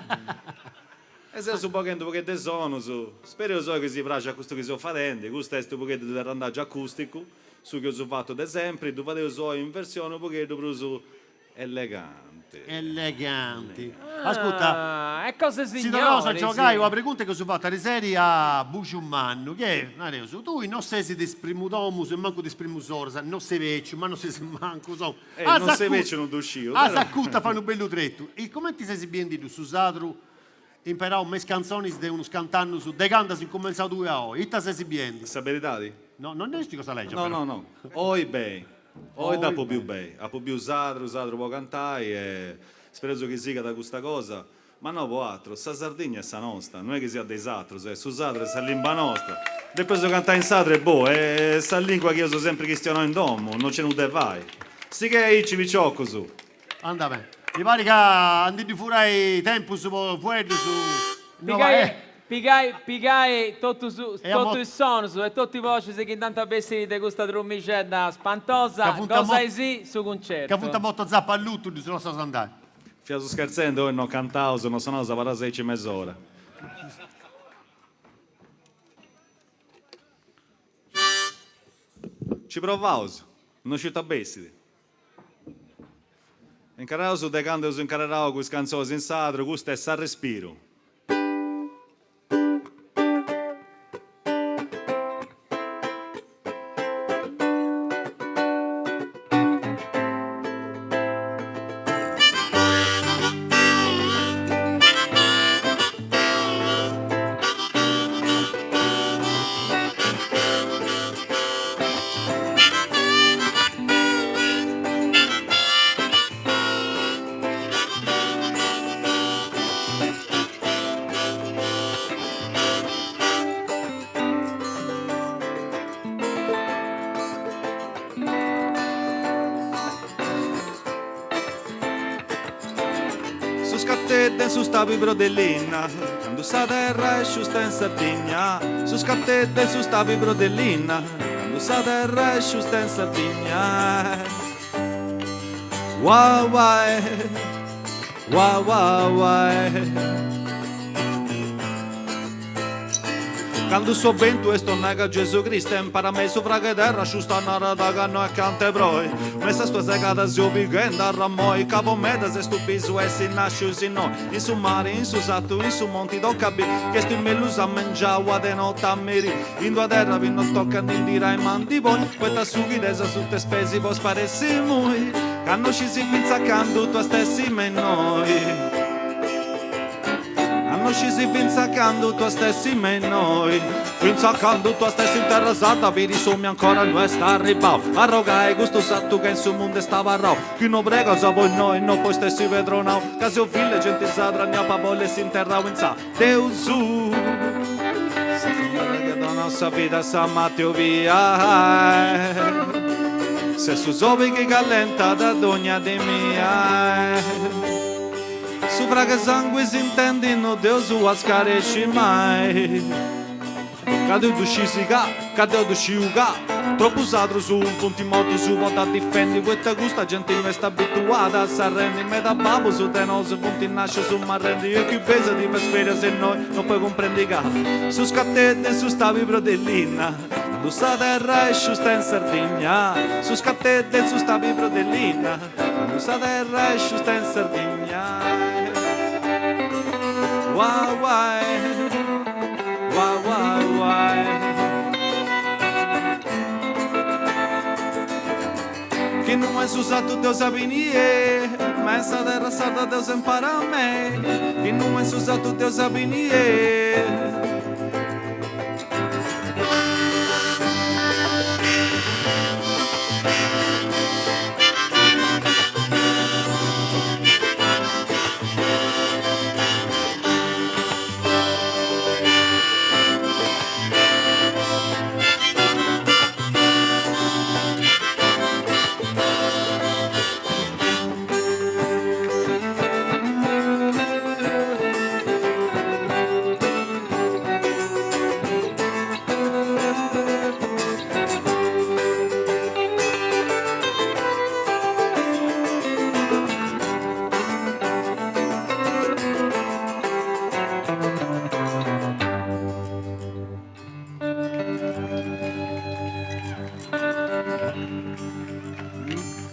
Speaker 14: E seus boghendi u' pogheddu 'e sonus, spereus oi chi si praxat custu chi seu fadendi, custu est u' pogheddu de arrandagiu acusticu, su chi eus fatu de sempri, ddu fadeus oi in versioni u' pogheddu prus eleganti.
Speaker 3: Eleganti. Ascurta,
Speaker 2: Ah, e cosa 'e
Speaker 3: si torraus a
Speaker 2: signoris.
Speaker 3: giogai una pregunta chi eus fatu ariseri a Buxumannu, chi est, nareus, tui no ses de is primus domus e mancu de is primus oras, no ses beciu, ma no ses mancu, insoma.
Speaker 14: Eh, no seu beciu non ddu sciu,
Speaker 3: A
Speaker 14: però.
Speaker 3: s'acuta fai unu bellu tretu. E cumenti ses biendi su sadru imperau me is cantzonis de unus cant'annus de candu as incumentzau tui a oi, ita ses biendi?
Speaker 14: Sa beridadi?
Speaker 3: No, non est cosa lègia
Speaker 14: No,
Speaker 3: però.
Speaker 14: no, no. Oi bei. Oi
Speaker 3: Oi
Speaker 14: dd'apu biu
Speaker 3: bei.
Speaker 14: bei. Apu biu sadru, sadru po cantai e spereus chi sigat custa cosa, ma no po atru, sa Sardigna est sa nosta, no est chi siat de is atrus, est su sadru est sa limba nosta. Depeus cantai in sadru e boh, est sa lingua chi eus sempri chistionau in domu, no c'est nudda 'e fai. Sighei aici piciocus!
Speaker 3: Anda bene. Mi parit ca a ndi ddi furai tempus po fueddus no
Speaker 2: Pigai,
Speaker 3: eh.
Speaker 2: pigai, pigai totus,
Speaker 3: E a
Speaker 2: totu is sonus e totu is boxis chi nd'ant a bessiri de custa trumixedda
Speaker 3: Ca
Speaker 2: spantosa,
Speaker 3: funt a
Speaker 2: gosaisì su
Speaker 3: Ca
Speaker 2: cuncertu.
Speaker 3: funt a motozappa allutu ddus lassaus andai.
Speaker 14: Fiaus scherzendi, oi no cantaus, no sonaus, abarraus aici mes'ora. Ci provaus, no sciu ita bessit. Incarreraus de candu eus incarrerau cun is cantzonis in sadru, custa est S'arrespiru. Su scatteddu in su stabi brodellina, candu sa terra est sciusta in Sardigna. Su scatteddu in su stabi brodellina, candu sa terra est sciusta in Sardigna. Wa wa wa wa wa Candu su bentu est nai ca Gesù Cristu impara mei su fragu 'e terra sciusta narat ca no est cant'e proi Me sas tuas segadas seu pighendi arramoi ca po medas est u bisu essi nascius innoi in su mari in su satu in su monti toca a bì chi est mellus a mengiau a de noti a merì in d'una terra chi no tocat ndi tirai ma ndi poni poita su chi tenis asuta is peis po sparessi immoi ca no scisi fintz'a candu tu astessi me innoi. No scisi fintz'a candu tu astessi me innoi Fintz'a candu tu astessi in terra sarda biri s'omi ancora no est arribau Arrogai custu satu ca in su mundu est abarrau Chi no pregas po innoi no pois essi pedronau Ca seu fillu 'e genti sadra no apa bolli essi interrau in sa Deus Sa chi at donau sa vida a sa Matteo Via Ses su sobi chi callentat dogna dì mia Su fragu 'e sangue s'intendit no dd'eus a scaresci mai Ca tui ddu scisi ca, ca deu ddu sciu ca Tropu sadrus funt mortus po dda difendi Poita custa genti no est abituada a s'arrendi Meda babus de nosu funt nascius marrendi E chi beis ti fais ferias innoi no poi cumprendi ca Su scatteddu in su stabi brodellina. Candu sa terra est sciusta in Sardigna, su scateddu e su stabibru de linna. Candu sa terra est sciusta in Sardigna. Uai uai, uai uai uai. Chi no est su sartu Deus abinie, ma est sa terra sarda Deus impara a me. Chi no est su sartu Deus abinie.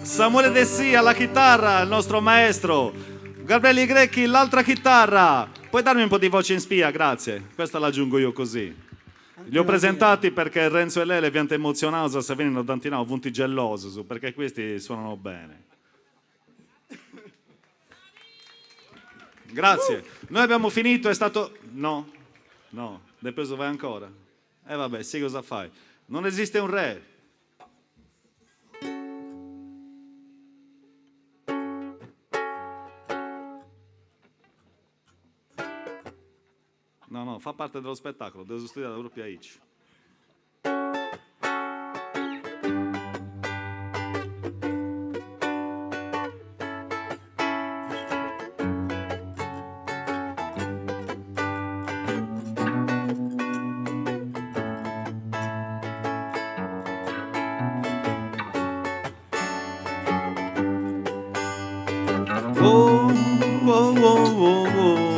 Speaker 14: Samuele Dessì alla chitarra, il nostro maestro. Gabriele Grecchi, l'altra chitarra. Puoi darmi un po' di voce in spia, grazie. Questa l'aggiungo io così. Li ho presentati perché Renzo e Lele fiant emozionaus a sa fini no dd'ant nau, funt gellosus, perché questi suonano bene. Grazie. Noi abbiamo finito, è stato... No, no, depeus fai ancora. E vabbè, sigheus a fai. Non esiste un re. No, no, fa parte dello spettacolo, dd'eus studiada propriu aici. Oh, oh, oh, oh, oh.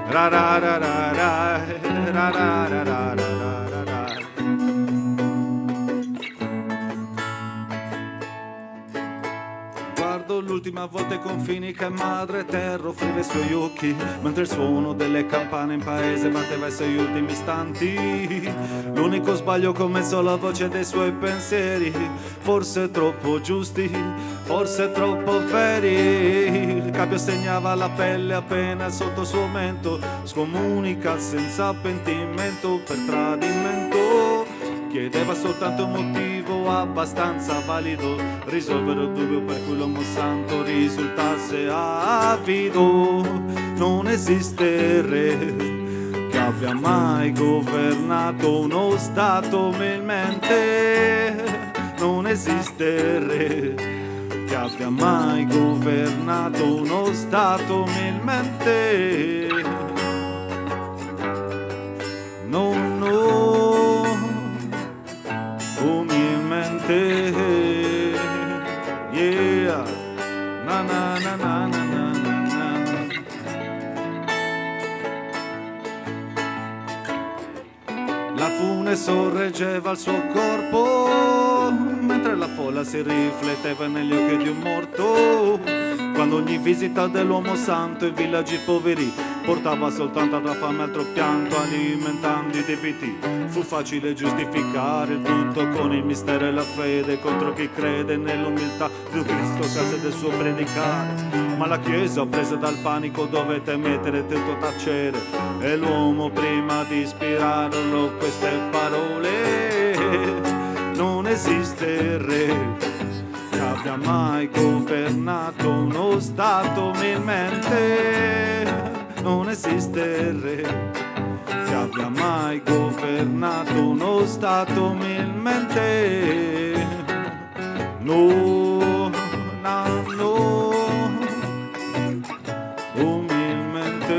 Speaker 14: Ra, ra, ra, ra, ra, ra, ra, ra, ra, ra, ra, ra. Guardo l'ultima volta i confini che madre terra offriva ai suoi occhi, mentre il suono delle campane in paese batteva i suoi ultimi istanti. L'unico sbaglio commesso alla voce dei suoi pensieri, forse troppo giusti, forse troppo veri. Il cappio segnava la pelle appena sotto il suo mento, scomunica senza pentimento per tradimento. Chiedeva soltanto un motivo abbastanza valido, risolvere il dubbio per cui l'uomo santo risultasse avido. Non esiste re che abbia mai governato uno stato umilmente. Non esiste re che abbia mai governato uno stato umilmente. No, no, umilmente. Yeah. Na na na na na na na na. La fune sorreggeva il suo corpo, mentre la folla si rifletteva negli occhi di un morto. Quando ogni visita dell'uomo santo in villaggi poveri portava soltanto alla fame altro pianto, alimentando i debiti. Fu facile giustificare il tutto con il mistero e la fede contro chi crede nell'umiltà di Cristo causa del suo predicare. Ma la Chiesa, presa dal panico, dovette mettere tutto a tacere e l'uomo prima di ispirarlo queste parole. Non esiste re che abbia mai governato uno stato umilmente. Non esiste re che abbia mai governato uno stato umilmente. No, no, no, umilmente.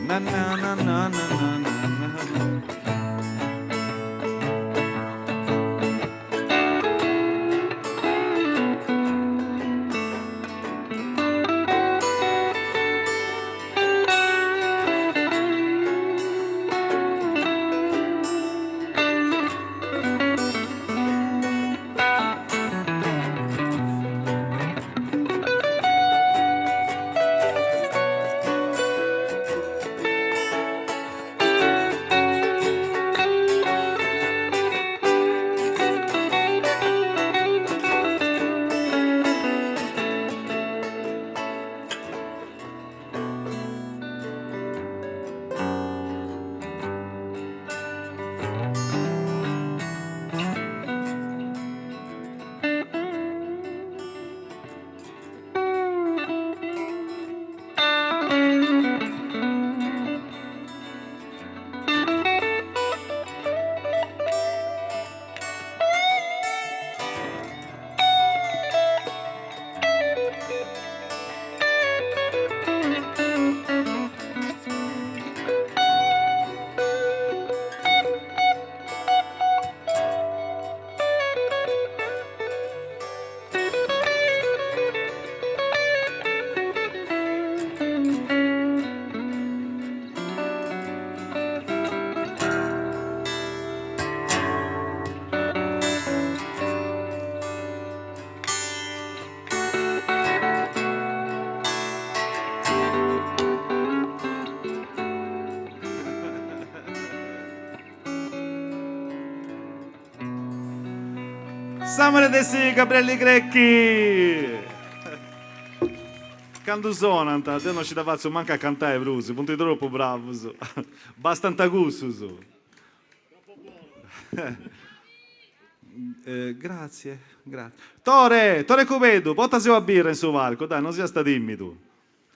Speaker 14: Na na na na na na na. Samuele Dessì, Gabriele Grecchi! Candu sonant, deu non ci dda fatzu mancu a cantai prus, funt tropu bravus. Bastant cussus. Grazie, grazie. Tore, Tore Cubeddu, portasi una birra in su palcu, dai, non siast timidu.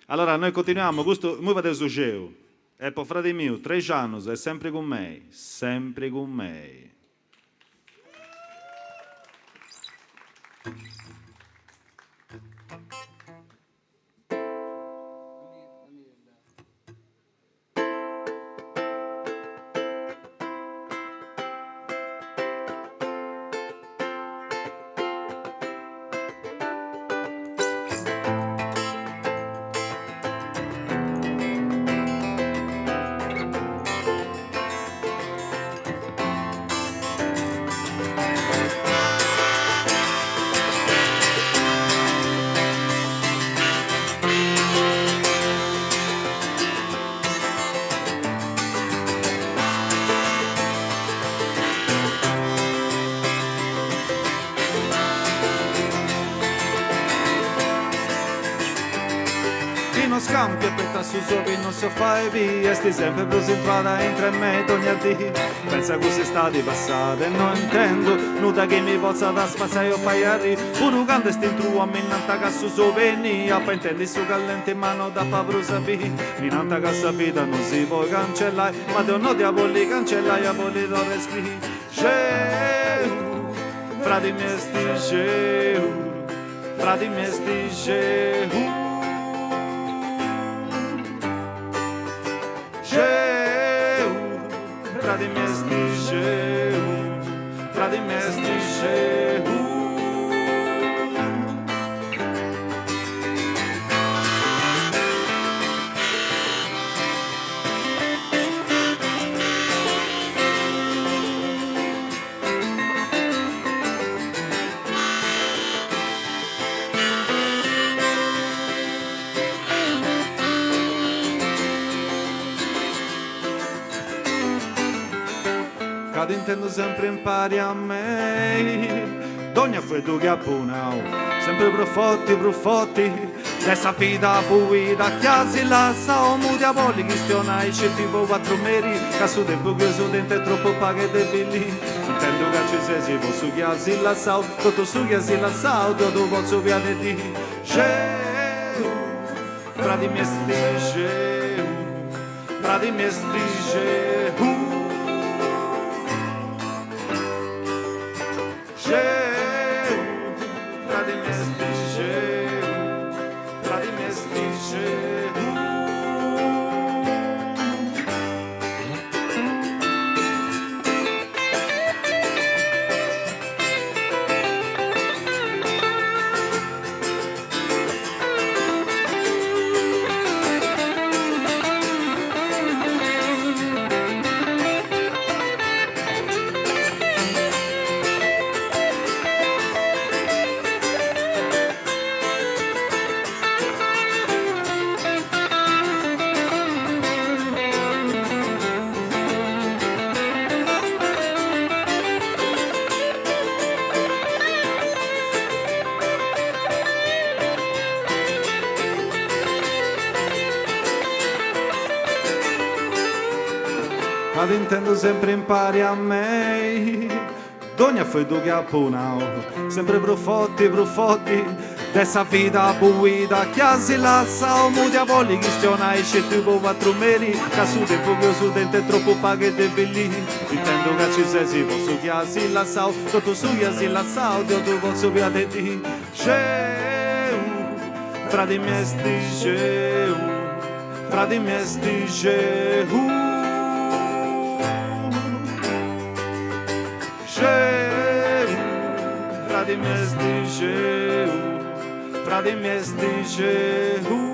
Speaker 14: Allora, noi continuiamo, custu, imui fadeus su Geu. E po fradi miu, trex'annus, est sempri cun mei, sempri cun mei. Chi no scampiat poita su sobi non si fait bì Est sempri prus intrada intre mei dogna dì Pensu a cuss'istadi passada e no intendu nudda chi mi potzat spassiai o fai arrì Puru candu est intru a mi nanta ca su sobi est nì Apu a intendi su callenti ma no dd'apu prus a bì Mi nanta ca sa vida no si podit cancellai Ma deu no dd'ia bolli cancellai ia bolli torrai a scriri Geu, fradi mi est geu, fradi mi est geu. Geu, fradi mi est geu, fradi mi est geu. Ca t'intendu sempri impari a mei Dogna fueddu chi apu nau Sempri prus forti, prus forti De sa vida buida chi as lassau Imui dia bolli chistionai sceti po cuatru meris Ca su tempus chi eus tentu est tropu pagu e debili Intendu ca ci ses po su chi as lassau Totu su chi as lassau deu ddu potzu biri a de dì Geu, fradi mi est geu, fradi mi est geu. Geu, fradi mi est geu, fradi mi est geu. Ca t'intendu sempri impari a mei Dogna fueddu chi apu nau Sempri prus forti, prus forti De sa vida buida chi as lassau Imui dia bolli chistionai sceti po cuatru meris Ca su tempus chi eus tentu est tropu pagu e debili Intendu ca ci ses po su chi as lassau Totu su chi as lassau deu ddu potzu biri a de dì Geu, fradi mi est geu, fradi mi est geu. Geu, fradi mi est geu, fradi mi est geu.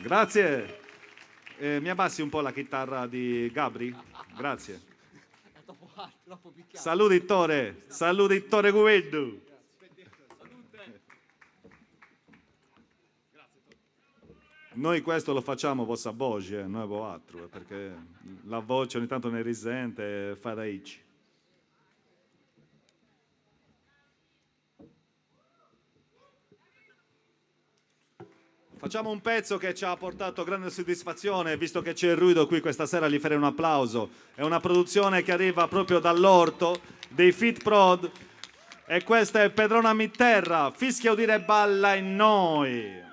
Speaker 14: Grazie. Eh, mi abbassi un po' la chitarra di Gabri? Grazie. Saludi Tore, saludi Tore Cubeddu. Noi questo lo facciamo po sa boxi, eh, no po atru, eh, perché la voce ogni tanto ne risente e fait aici. Facciamo un pezzo che ci ha portato grande soddisfazione, visto che c'è il Ruido qui questa sera, gli farei un applauso. È una produzione che arriva proprio dall'orto dei Fit Prod e questa è Pedronami Terra, fischia udire balla in noi.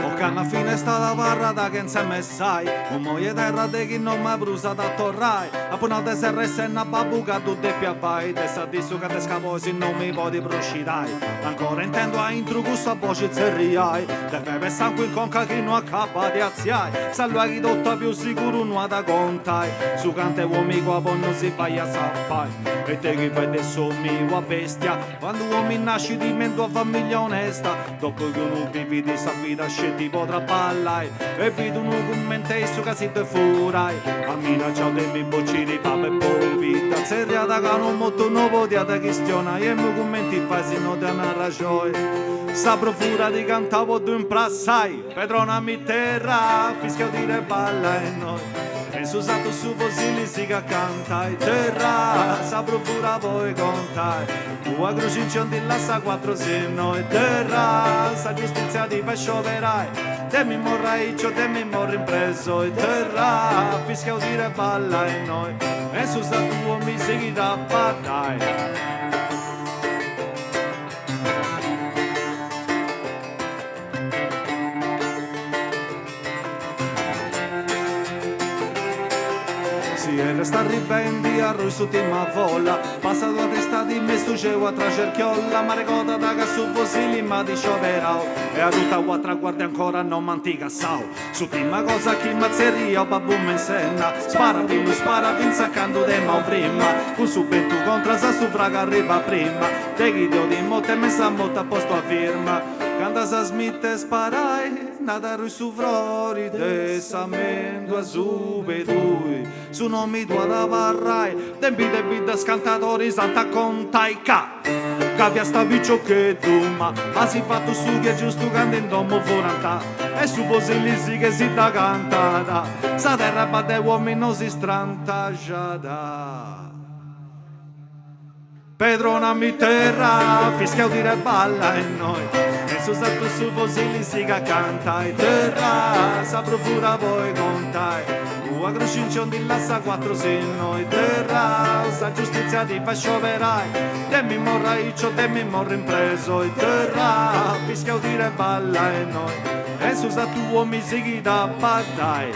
Speaker 14: Ocannu a fine est abarrada chentza messai, Immoi 'e terra de chi no mai prus at a torrai. Apu nau de serrai s'enna a babbu ca ddu depia fai, de sa dì su ca de scaboi si no mi podit prus scidai. Ancora intendu aintru cussa boxi tzerriai, de febe e sangu in conca chi no acabat de atziai. Sa lua chi totu at biu siguru no at a contai, su cant'e uomi qua po no si fai atzapai. E ite chi fait de s'omi ua bestia, candu uomi nascit me in d'ua famiglia onesta, dopu chi unu bivit sa vida sceti po traballai, e bit unu cument'e issu ca si ddu furai, aminacciau de mi bociri babbu e pobidda, tzerriat ca unu motu no podiat chistionai e immoi cumenti fai si no ddi arraxoi sa bruvura di cantau po ddu imprassai, Pedronami terra, fischia udire balla e noi E in su satu su fosili sighit a cantai Terra, sa bruvura poi contai Ua gruxi nci 'onti lassa cuatru sinnoi Terra, sa giustizia ti fait scioberai De mi morri aici o de mi morri in presoi Terra, fischia udire balla e noi E in su satu uomi sighit a baddai. S'ierru est arribendi, arruit s'ùrtima folla, passat una istadi me su ceu atra cerchiolla, m'arregodat ca su fosili m'at scioberau e arruta u'atra guardia ancora no m'ant cassau. S'ùrtima cosa chi m'at tzerriau babbu me in s'enna, spara fillu spara fintzas a candu te mau frima, cun su bentu contras a su fragu arribat prima, de chi deu timo te me sa morti at postu a firma. Candu as a smiti 'e sparai, nd'at arrui su frori de sa mendua asuba 'e tui, su nomi tuu at abarrai, de bidda in bidda is cantadoris ant a contai ca ca fiasta piciocheddu ma as fatu su chi est giustu candu in domu furant e su fosili sighit e si dda cantat sa terra badda 'e uomini no si strantaxat. Pedronami terra, fischia udire balla e noi E in su sartu su fosili sighit a cantai Terra, sa bruvura poi contai Ua gruxi nci 'onti lassa cuatru sinnoi Terra, sa giustizia ti fait scioberai De mi morri aici o de mi morri in presoi Terra, fischia udire balla e noi E in su sartu uomi sighit a baddai.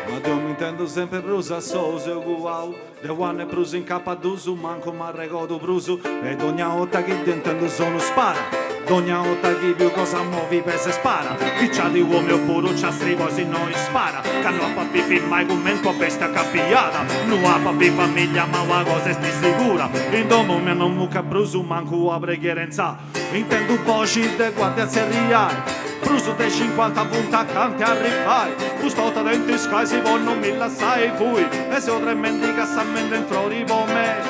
Speaker 14: Ma deu m'intendu sempri prus a sou, seu cuau de u'annu e prus incapa dusu mancu m'arregodu prus e dogna 'orta chi dd'intendu sonu spara dogna 'orta chi biu cosa movi pesa e spara chi c'at uomini oppuru c'at striboi si no ispara Ca no apo a bivi mai cumenti ua bestia acapiada No apo a bi famiglia ma una cosa est sigura In domu mia no mucat prus mancu ua preghiera intzà Intendu boxis de guardia tzerriai Prus de cincuanta funt acanta 'e arribai Custa 'orta tenint is crais po no mi lassai fui E seu tremendi che sa mendua in frori po mei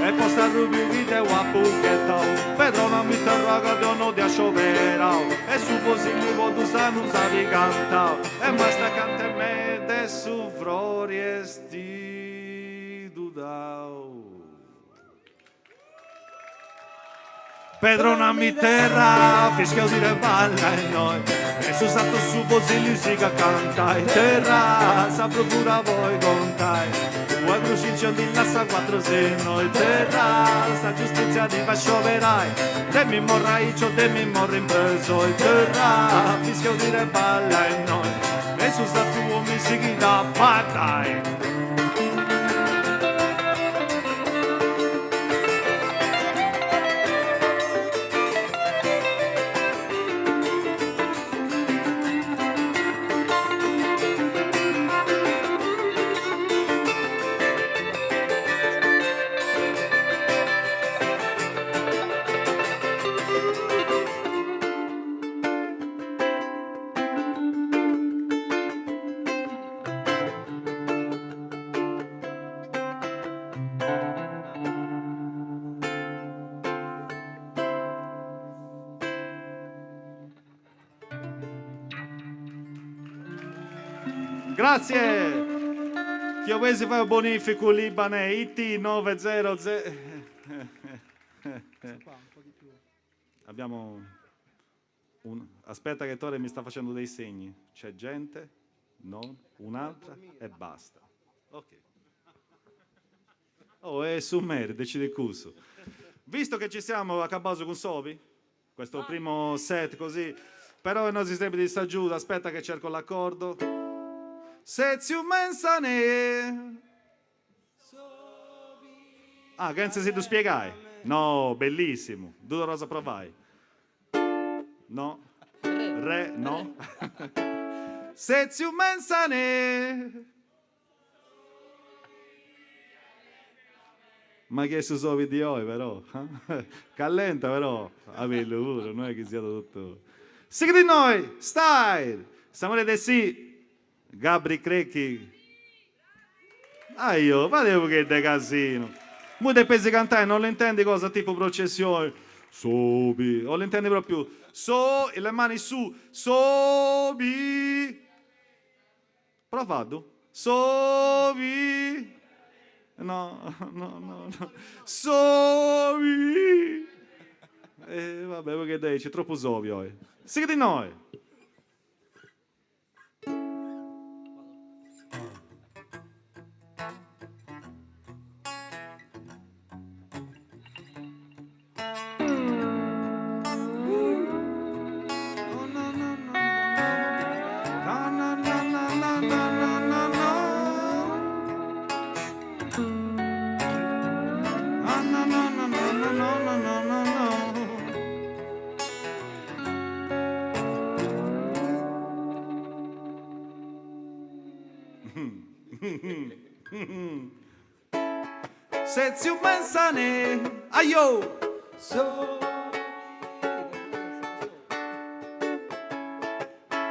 Speaker 14: E po s'arrubiu chi deu apu ghetau Pedronami terra ca deu no dd'ia scioberau E su fosili po dus annus at cantau E m'est acanta 'e mei de su frori estidu dau. Pedronami terra, fischia udire balla e noi E su sartu su fosili sighit a cantai Terra, sa bruvura poi contai Ua gruxi nci 'onti lassa cuatru sinnoi Terra, sa giustizia ti fait scioberai De mi morri aici o de mi morri in presoi Terra, fischia udire balla e noi E su sartu uomini sighit a baddai. Grazie! Chi 'oleis fai u bonificu l'IBAN è IT 900. Abbiamo un... Aspetta che Tore mi sta facendo dei segni. C'è gente? No? Un'altra e basta. Ok. Oh, è su meri, decide cussu. Visto che ci siamo, acabaus cun Sobi, questo primo set così, però nosi serbit s'agiudu, aspetta che cerco l'accordo. Setziu me in sa nie. Ah, chentza si ddu spiegai? No, bellissimu, ddu torraus a provai. No. Re, no. Setziu me in sa nie. Ma chi est su sobi di oi però? Callenta però, abellu puru, no est chi siat totu. Sighit innoi, style! Samuele Dessì, Gabri Crecchi. Aio, fai unu pagheddu de casinu. Immoi depeis cantai, no l'intendi cosa tipu processioni, sobi, o l'intendi propriu so, e le mani su, sobi. Provaddu. Sobi. No, no, no, no. Sobi. E va bè, poiché dei, c'è troppu sobi oi. Sighit innoi. Setziu me in sa nie, aio!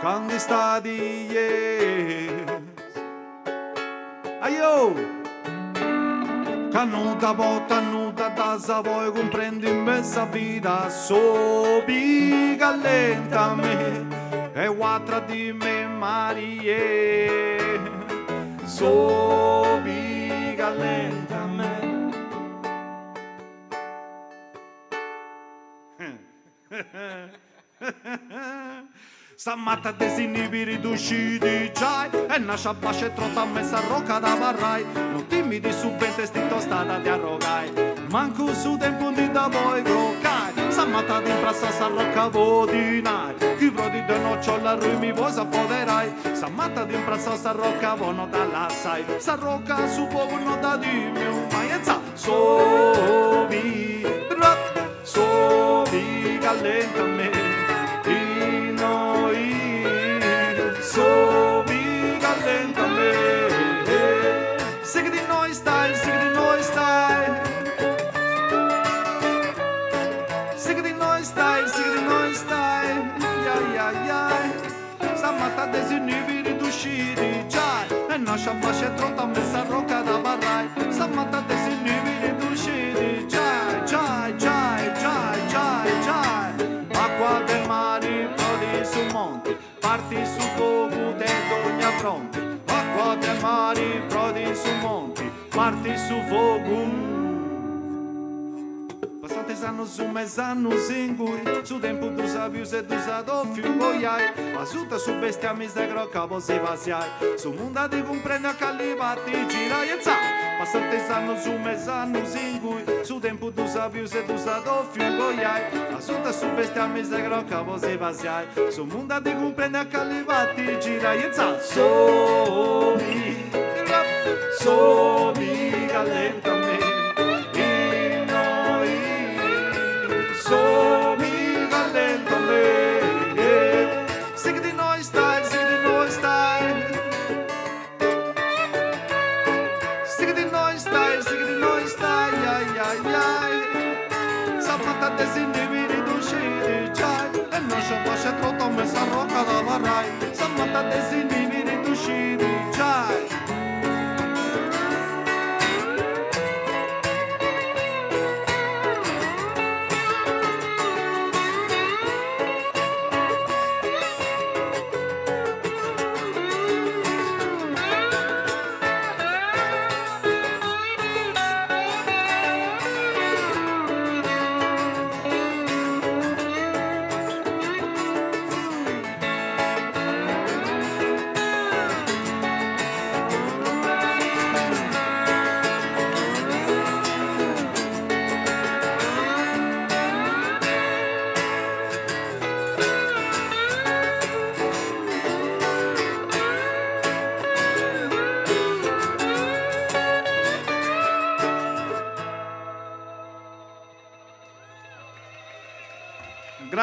Speaker 14: Candu istadi Aio! Ca nudda portat nudda dd'as a podi cumprendi me sa vida Sobi callenta me e u'atra dì me Marie Sobi callenta me. Sa mata de zinìbiri ddu scit giai, est nàscia bàscia e trota me sa roca de abarrai, no timit su bentu est tostada de arrogai, mancu su tempus ndi dda podit crocai. Sa mata at imprassau sa roca po ddi nai, chi proit deu no nci 'ollu arrui mi vois apoderai, sa mata at imprassau sa roca po no dda lassai, sa roca su fogu no dd'at timiu mai e za sobi Sobi callenta me innoi Sobi callenta me Sighit innoi style, sighit innoi style Sighit innoi style, sighit innoi style Ja ja ja Sa mata de zinìbiri ddu scit giai Est nàscia bàscia e trota me sa roca de abarrai Sa mata de zinìbiri ddu scit giai giai giai giai giai giai Acqua de mari prodi in su monti Parti su fogu de dogna fronti Acqua de mari prodi in su monti Parti su fogu. Passant is annus me is annus ingui, su tempus ddus at bius e ddus at 'ofiu coiai, asuta su bestiamis de croca po si pasiai, su mundu at cumprendiu a calli parti girai e za! Passant is annus me is annus ingui, su tempus ddus at bius e ddus at 'ofiu coiai, asuta su bestiamis de croca po si pasiai, su mundu at cumprendiu a calli parti girai e za! Sobi, sobi callenta me innoi Sobi callenta me Sighit innoi style, sighit innoi style Sighit innoi style, sighit innoi style Ai ai ai Sa mata de zinìbiri ddu scit giai Est nàscia bàscia e trota me sa roca de abarrai Sa mata de zinìbiri ddu scit giai.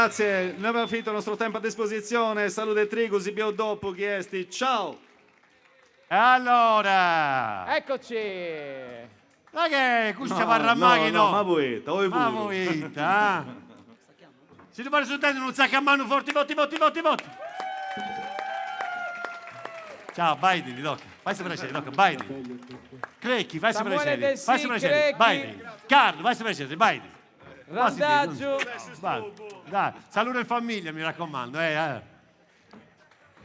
Speaker 14: Grazie, noi abbiamo finito il nostro tempo a disposizione, salude e trigu, si bieus dopu chi est, ciao!
Speaker 3: E allora!
Speaker 2: Eccoci!
Speaker 3: Ma che custu
Speaker 14: No,
Speaker 3: abarrat mai
Speaker 14: no,
Speaker 3: chi
Speaker 14: no,
Speaker 3: no?
Speaker 14: ma poita, oi
Speaker 3: Ma
Speaker 14: puru.
Speaker 3: poita, ah? Si ddu fadeus intendi unu zaccu a manu forti forti forti forti forti. Ciao, baidi, tocca. Fai su prexeri, tocca, baidi. Crecchi, fai su
Speaker 2: Samuele
Speaker 3: prexeri.
Speaker 2: Dessì,
Speaker 3: Fai su prexeri,
Speaker 2: Crecchi.
Speaker 3: baidi. Carlo, fai su prexeri, baidi.
Speaker 2: Randagiu.
Speaker 3: Vai, dai, saluda in famiglia, mi raccomando, eh, eh.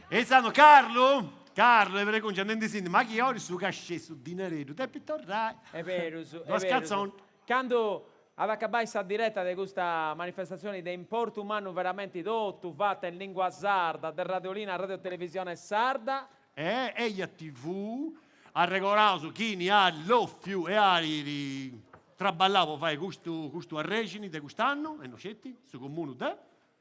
Speaker 3: E intzandus, Carlu, Carlu, e pregunta, andendi ma chi 'olit su cachet su dinareddu, depit torrai.
Speaker 2: Est berus, est
Speaker 3: Duas
Speaker 2: berus.
Speaker 3: canzonis.
Speaker 2: Candu at acabai sa direta de custa manifestatzioni de importu mannu veramenti totu fata in lingua sarda de Radiolina Radio Televisione Sarda.
Speaker 3: E Eja TV, arregoraus chini at lòfiu e at traballau po fai custu custu arrexini de cust'annu, e no sceti, su comunu de.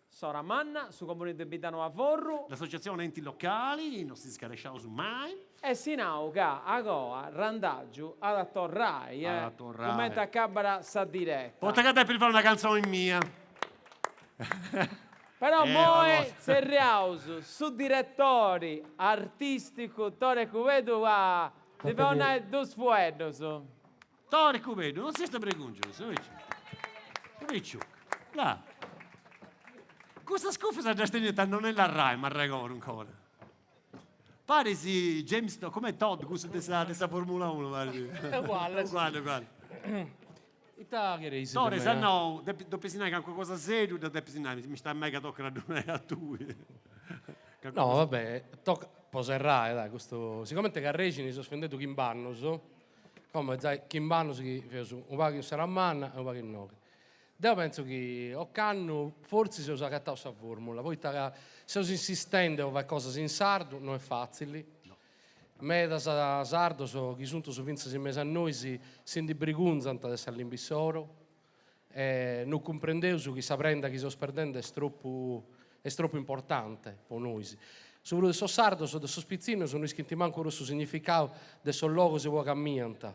Speaker 2: Soramanna, su comunu de Biddanoa Forru.
Speaker 3: L'associazione Enti Locali, no si scaresciaus mai.
Speaker 2: E si nau ca agoa Randagiu at a torrai,
Speaker 3: At a torrai.
Speaker 2: cumenti acabat sa direta.
Speaker 3: Poita ca depit fai una cantzoni mia.
Speaker 2: Però
Speaker 3: Eh,
Speaker 2: immoe
Speaker 3: vamos.
Speaker 2: tzerriaus su diretori artisticu Tore Cubeddu a ndi donai dus fueddus.
Speaker 3: Tore Cubeddu, non siast bregungiosu, aici. Ricciu, là. Custas cuffias ddas teniat Antonella Rai, m'arregodu ancora. Paris James, com'est Todt, cussu de sa de sa Formula Uno, paris.
Speaker 10: Uguale.
Speaker 3: Uguale, uguale.
Speaker 10: Ita chereis de
Speaker 3: Tore, sa
Speaker 10: mei?
Speaker 3: no, depis nai calincuna cosa seriu, dda depis nai, mi sta mega tocat a ddu nai a tui.
Speaker 10: No, va bè, tocat, po serrai, dai, custu, sigomente ca Arrexini seus fendeddu chimb'annus, Como est giai chimb'annus chi feus unu pagu in Serramanna e unu pagu innoghe. Deu pentzu chi ocannu fortzis eus agatau sa formula, poita ca seus insistendi po fai cosas in sardu, no est fatzili, medas sardos chi sunt fintzas in mesu a nois si ndi brigunzant de sa limba issoro e no cumprendeus chi sa prenda chi seus perdendi est tropu est tropu importante po nois. Su prus de sos sardos, de sos pitzinnos, no ischint mancu prus su significadu de sos logos ue camminant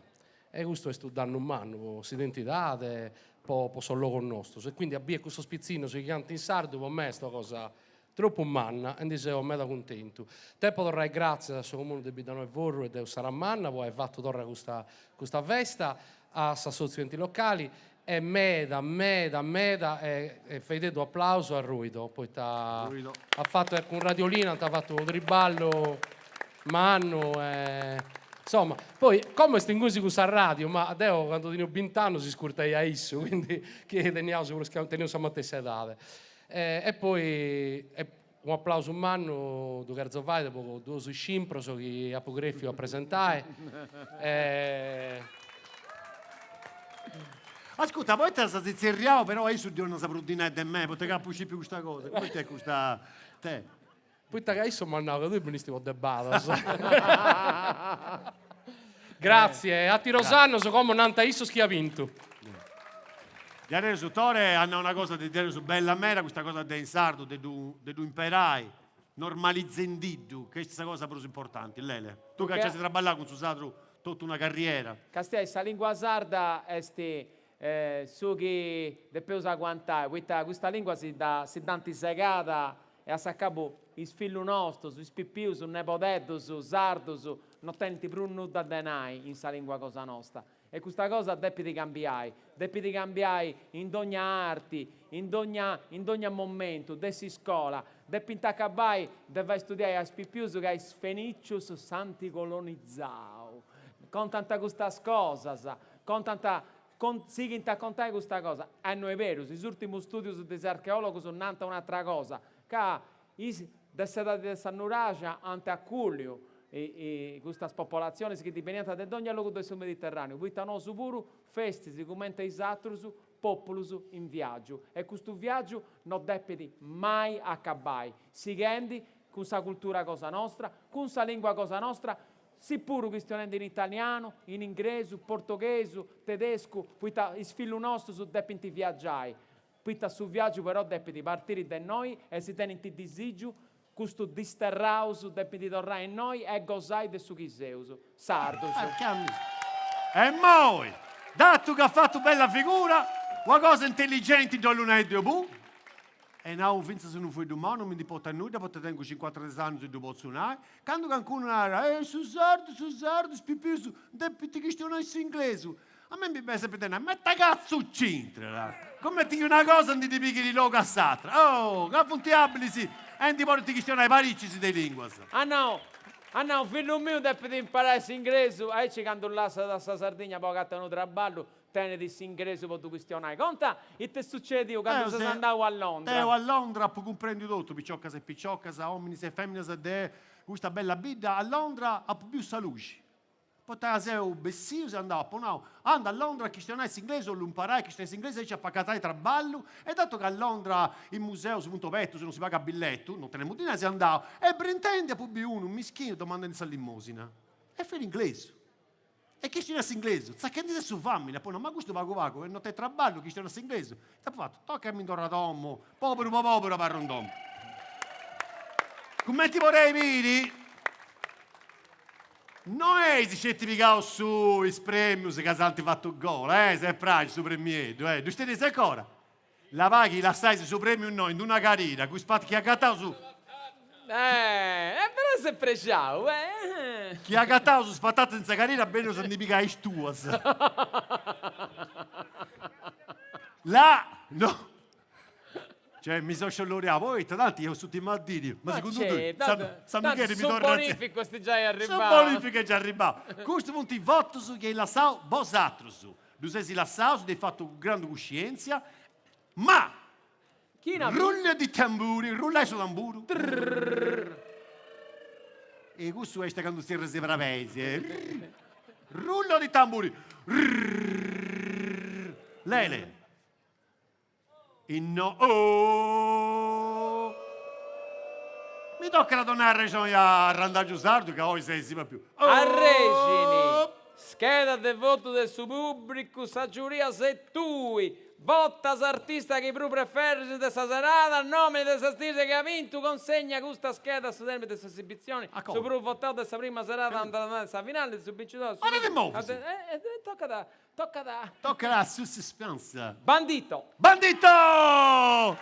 Speaker 10: e custu est unu dannu mannu po s'identidade, po po sos logos nostros e quindi a bier custos pitzinnos chi cantant in sardu po me est una cosa tropu manna e ndi seo meda cuntentu. Depo torrai gràtzias a su Comunu de Biddanoa 'e Forru e de Ussaramanna po ai fatu torra custa custa festa, a s'Assòtziu Enti Locali e meda meda meda e e feideddu aplausu a Ruido poita at fatu cun Radiolina ant fatu unu triballu mannu e insoma poi como est ingunis cun sa radiu ma deo candu tenia bint'annus iscurtaia a issu quindi chi teniaus prus teniaus sa matessi edade E poi unu aplausu mannu ddu cherzo fai po duos scimpros chi apu crèfiu a presentai.
Speaker 3: Ascurta, poita s'as tzerriau però a issu ddi 'onas prus dinai de mei, poita ca apu scipiu custa cosa, cumenti est custa te?
Speaker 10: Poita ca issu m'at nau ca tui benisti po de badas. Gratzie, ateros annos como nant issos chi at bintu.
Speaker 3: Diaderus Tore at nau una cosa de diaderus bella meda, custa cosa de in sardu de ddu de ddu imperai, normalizendiddu, ca est sa cosa prus importanti. Lele, tu ca nci as traballau cun su sardu totu una carriera.
Speaker 2: Castiai, sa lingua sarda est su chi depeus aguantai, poita custa lingua si dda si dd'ant segada E a s'acabu is fillus nostus, is pipius, nebodeddus, sardus, no tenint prus nudda de nai in sa lingua cosa nosta. E custa cosa depit cambiai, depit cambiai in dogna arti, in dogna in dogna momentu de s'iscola. Depint acabai de fai studiai a is pipius ca is fenicius s'ant colonizau. Contant custas cosas, contant Sighint a contai custa cosa, e no est berus, is ùrtimus stùdius de is archeòlogus nant un'atra cosa, ca is de s'edadi de sa nuraxa ant aculliu custas popolatzionis chi ndi beniant de dogna logu de su Mediterràneu, poita nosu puru festis, cumenti is atrus pòpulus in viàgiu, e custu viàgiu no depit mai acabai, sighendi cun sa cultura cosa nostra, cun sa lìngua cosa nostra, Si puru chistionendi in italianu, in ingresu, portoghesu, tedescu, poita is fillus nostus depint viagiai, poita su viagiu però depit partiri de innoi e si tenint disigiu, custus disterraus depint torrai innoi e gosai de su chi seus, sardus.
Speaker 3: E immoi, datu ca at fatu bella figura, una cosa intelligenti dd'ollu nai deu puru. E nau fintzas unu fueddu mau non mi ndi portat nudda poita tengu cincuantatres annus e ddu potzu nai, candu cancunu narat, eh su sardu, su sardu, is pipius depint chistionai s'inglesu, a mei mi benit sempri de nai, ma ita catzu c'intrat? Cumenti chi una cosa ndi ddi pighit logu a s'atra. Oh, ca funt abilis e ndi podint chistionai paricis de linguas.
Speaker 2: Ah nau, at nau, fillu miu depit imparai s'ingresu, aici candu lassat sa Sardigna po agatai unu traballu Tenit s'ingresu po ddu chistionai. Conta ite est sucediu candu ses andau a Londra.
Speaker 3: Deu a Londra apu cumprendiu totu, piciocas e piciocas, ominis e feminas de custa bella bidda, a Londra apu biu sa luxi. Poita ca seu bessiu, seu andau, apu nau, andu a Londra a chistionai s'inglesu, 'ollu imparai a chistionai s'inglesu aici apu agatai traballu, e datu ca a Londra is museus funt obertus e non si pagat billetu, non tenemu dinai, seu andau, e brintendi apu biu unu mischinu domandendi sa limosina, e fiat inglesu. E chistionat s'inglesu, tzachendi de su famini, apu nau, ma custu pagu pagu e no tenit traballu, chistionat s'inglesu, ita apu fatu, toca e mi nd'torru a domu, poberu po poberu abarru in domu. Cumenti podeis biri, no eis sceti pigau su is premius ca s'ant fatu gol, eh, s'est praxiu su premieddu, eh, ddus teneis ancora? Labai chi lassais su premiu innoi in d'una carina, cun is partis chi agataus.
Speaker 2: Eh, e però s'est prexau, eh.
Speaker 3: Chi agataus is patatas in sa carina beneus a ndi pigai is tuas. Là, no. Cioè mi seu sciolloriau, poita tanti eus s'urtima diri, ma segundu tui, San Micheli mi torrat.
Speaker 2: Su bonificu est giai arribau.
Speaker 3: Su bonificu est giai arribau. Custus funt is votus chi eis lassau bosatrus. Ddus eis lassaus, dd'eis fatu cun grandu cuscientzia, ma rullo di tamburi, rullai su tamburu. E cussu est candu tzerrias is brabeis. Rullo di tamburi. Lele. Inno oh! Mi tocat a donai arrexoni a Randagiu Sardu ca oi seis propriu
Speaker 2: oh! Arrexini, scheda de votu de su pùbricu, sa giuria ses tui, vota s'artista chi prus preferris de sa serada, nòmini de s'artista chi at bintu, consegna custa scheda a su tèrmini de s'esibitzioni, su prus votau de sa prima serada andat a sa finali, su bincidori.
Speaker 3: Ma de movis!
Speaker 2: Tocat a Tocat a.
Speaker 3: Tocat a su suspense.
Speaker 2: Bandito!
Speaker 3: Bandito! Oh.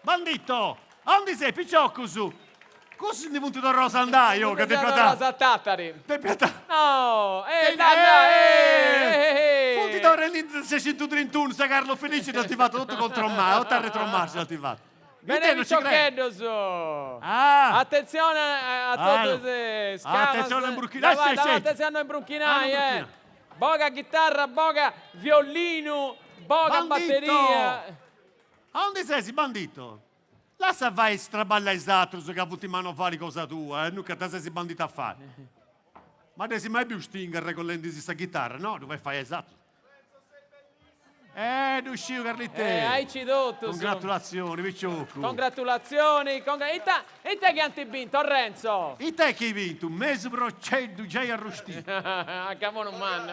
Speaker 3: Bandito! Aundi seis, piciocus? Cussus ndi funt torraus a andai, oh, ca depiant.
Speaker 2: Torraus a Tatari.
Speaker 3: Depiant.
Speaker 2: No! Eh, dai, dai, eh!
Speaker 3: Funt torrendi in sescentutrintunu, sa Carlo Felice dd'ant fatu totu contromarcia, totu a retromarcia dd'ant fatu.
Speaker 2: Bene piciocheddos!
Speaker 3: Ah!
Speaker 2: Attenzione a totus is scavas.
Speaker 3: Attenzione a imbrunchinai.
Speaker 2: Attenzione a no imbrunchinai, eh! Boga chitarra, boga violinu, boga batteria.
Speaker 3: Aundi ses, bandito? Lassa fai su traballu a is atrus ca funt manovali cosa tua, nunca dda ses bandito a fai. Ma dd'eis mai biu Sting arregollendisi sa chitarra? No, ddu fait fai a is atrus. Eh, ddu sciu Carlitè!
Speaker 2: Eh, aici totus!
Speaker 3: Congratulazioni, piciocu!
Speaker 2: Congratulazioni, congra... Ita, ita chi ant bintu, Renzo?
Speaker 3: Ita est chi ant bintu? Mesu proceddu giai arrustiu.
Speaker 2: A camonu mannu.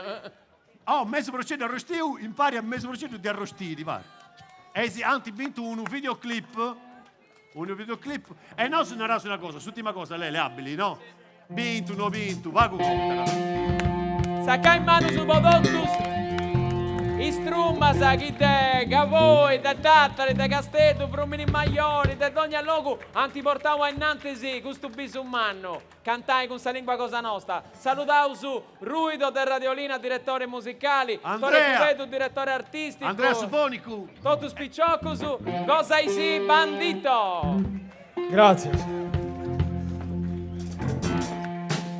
Speaker 3: Oh, mesu proceddu arrustiu impari a mesu proceddu de arrostiri, va. Eis ant bintu unu videoclip, unu videoclip, e nosu naraus una cosa, s'ultima cosa, Lele, abili, no? Bintu, no bintu, pagu contat.
Speaker 2: Tzacai manus po totus is trumas chi de Gavoi, de Tàtari, de Casteddu, Frùmini Majori, de dogna logu ant portau a innantis custu bisu mannu, cantai cun sa lingua cosa nosta. Saludaus Ruido de Radiolina, diretore musicali, Tore Cubeddu, diretore artisticu,
Speaker 3: Andrea su fonicu,
Speaker 2: totus piciocus, gosaisì Bandito!
Speaker 5: Gràtzias.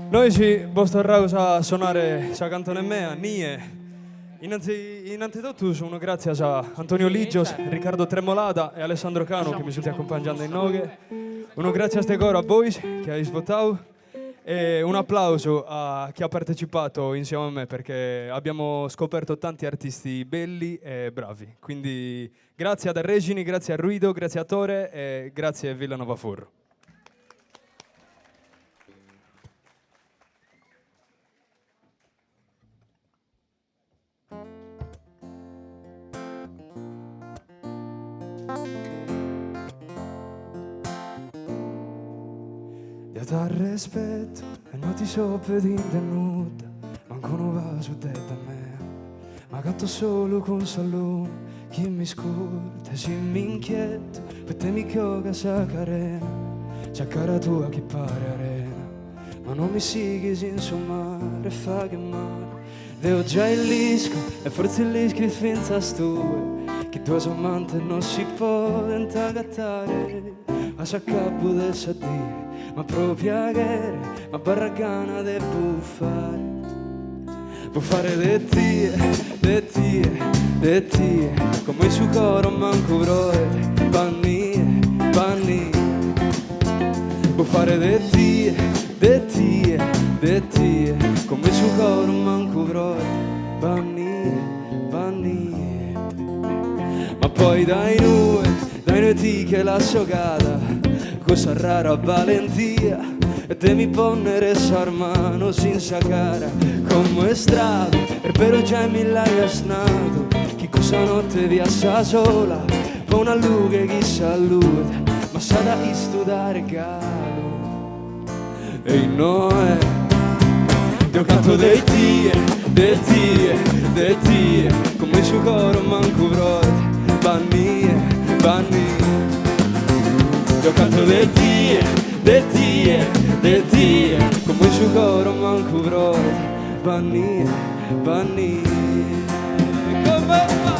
Speaker 5: Nois bos torraus a sonare sa cantone mea, Nie. Innanti innanti totus unu gràtzias a Antonio Ligios, Riccardo Tremolada e Alessandro Canu chi mi sunt acumpangiande inoghe. Unu gràtzias de coro a bois chi ais votau E un applauso a chi ha partecipato insieme a me perché abbiamo scoperto tanti artisti belli e bravi. Quindi grazie ad Arrexini, grazie a Ruido, grazie a Tore e grazie Villanovaforru. Deo t'arrespeto e no ti so pedinde nudda, mancu unu basu de mea. M'agato solu cun sa luna. Chi m'iscurtas si m'inchieto poite mi che 'ogas sa carena Sa cara tua chi pare arena Ma non mi sighis in su mare faghe male Deo giai l'isco e fortzis l'ischis fintzas tue Chi duos amantes non si podent agatare A s'acabu de sa die Ma pro piaghere m'abarrat gana de bufare Bufare de tie, de tie, de tie Como in su coro mancu proet B'at nie, b'at nie Bufare de tie, de tie, de tie Como in su coro mancu proet B'at nie, b'at nie Ma poi dae inue, dae inue ti che l'as 'ogada Cussa rara balentia De mi ponnere sas manos in sa cara Como est tradu, est beru giai mi l'aias nadu Chi cussa notte fias sa sola Po una lughe chi s'alluet Ma s'at a istudare galu E innoe Deo canto de tie, de tie, de tie Como in su coro mancu proet B'at nie, b'at nie Deo canto de tie, de tie, de tie Como in su coro mancu proet B'at nie, b'at nie Come va?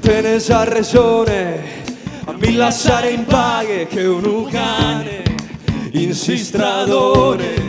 Speaker 5: Tenes arresone a mi lassare in paghe che unu cane in s'istradone.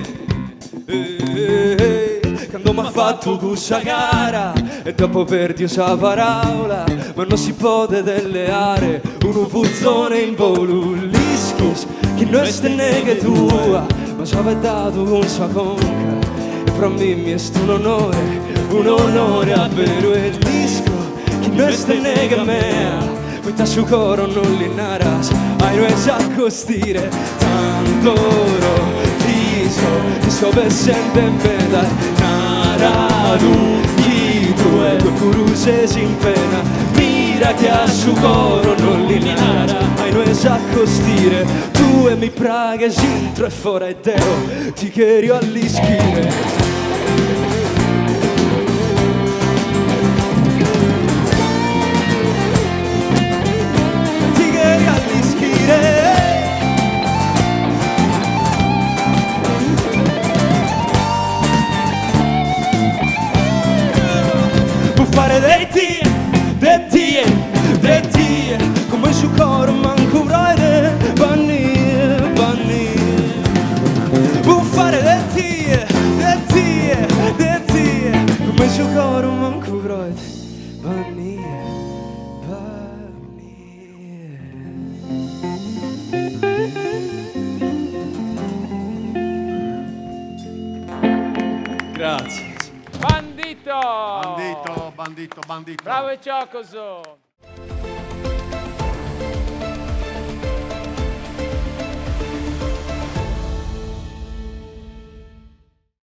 Speaker 5: Cando m'at fatu cussa cara e dd'apo perdiu sa paraula, ma no si podet leare unu puzone in bolu, l'ischis chi no est neghe tua, m'as faeddadu cun sa conca e pro mimmi est un'onore, un'onore a beru e l'isco chi no est neghe mea, poita su coro non li naras a inue s'acostire tant'oro ti so, ti so pensende meda naradu chi tue tue puru ses in pena mira chi a su coro non li naras a inue s'acostire tue mi praghes intro e fora e deo ti cherio a l'ischire. Ti cherio a l'ischire. Bufare de tie, de tie, de tie, como in su coro mancu proet, b'at nie, b'at nie. Bufare de tie, de tie, de tie, como in su coro mancu proet, b'at nie, b'at nie.
Speaker 12: Gràtzias.
Speaker 2: Bandito!
Speaker 3: Bandito, bandito, bandito.
Speaker 2: Bravo 'e Cioccoso!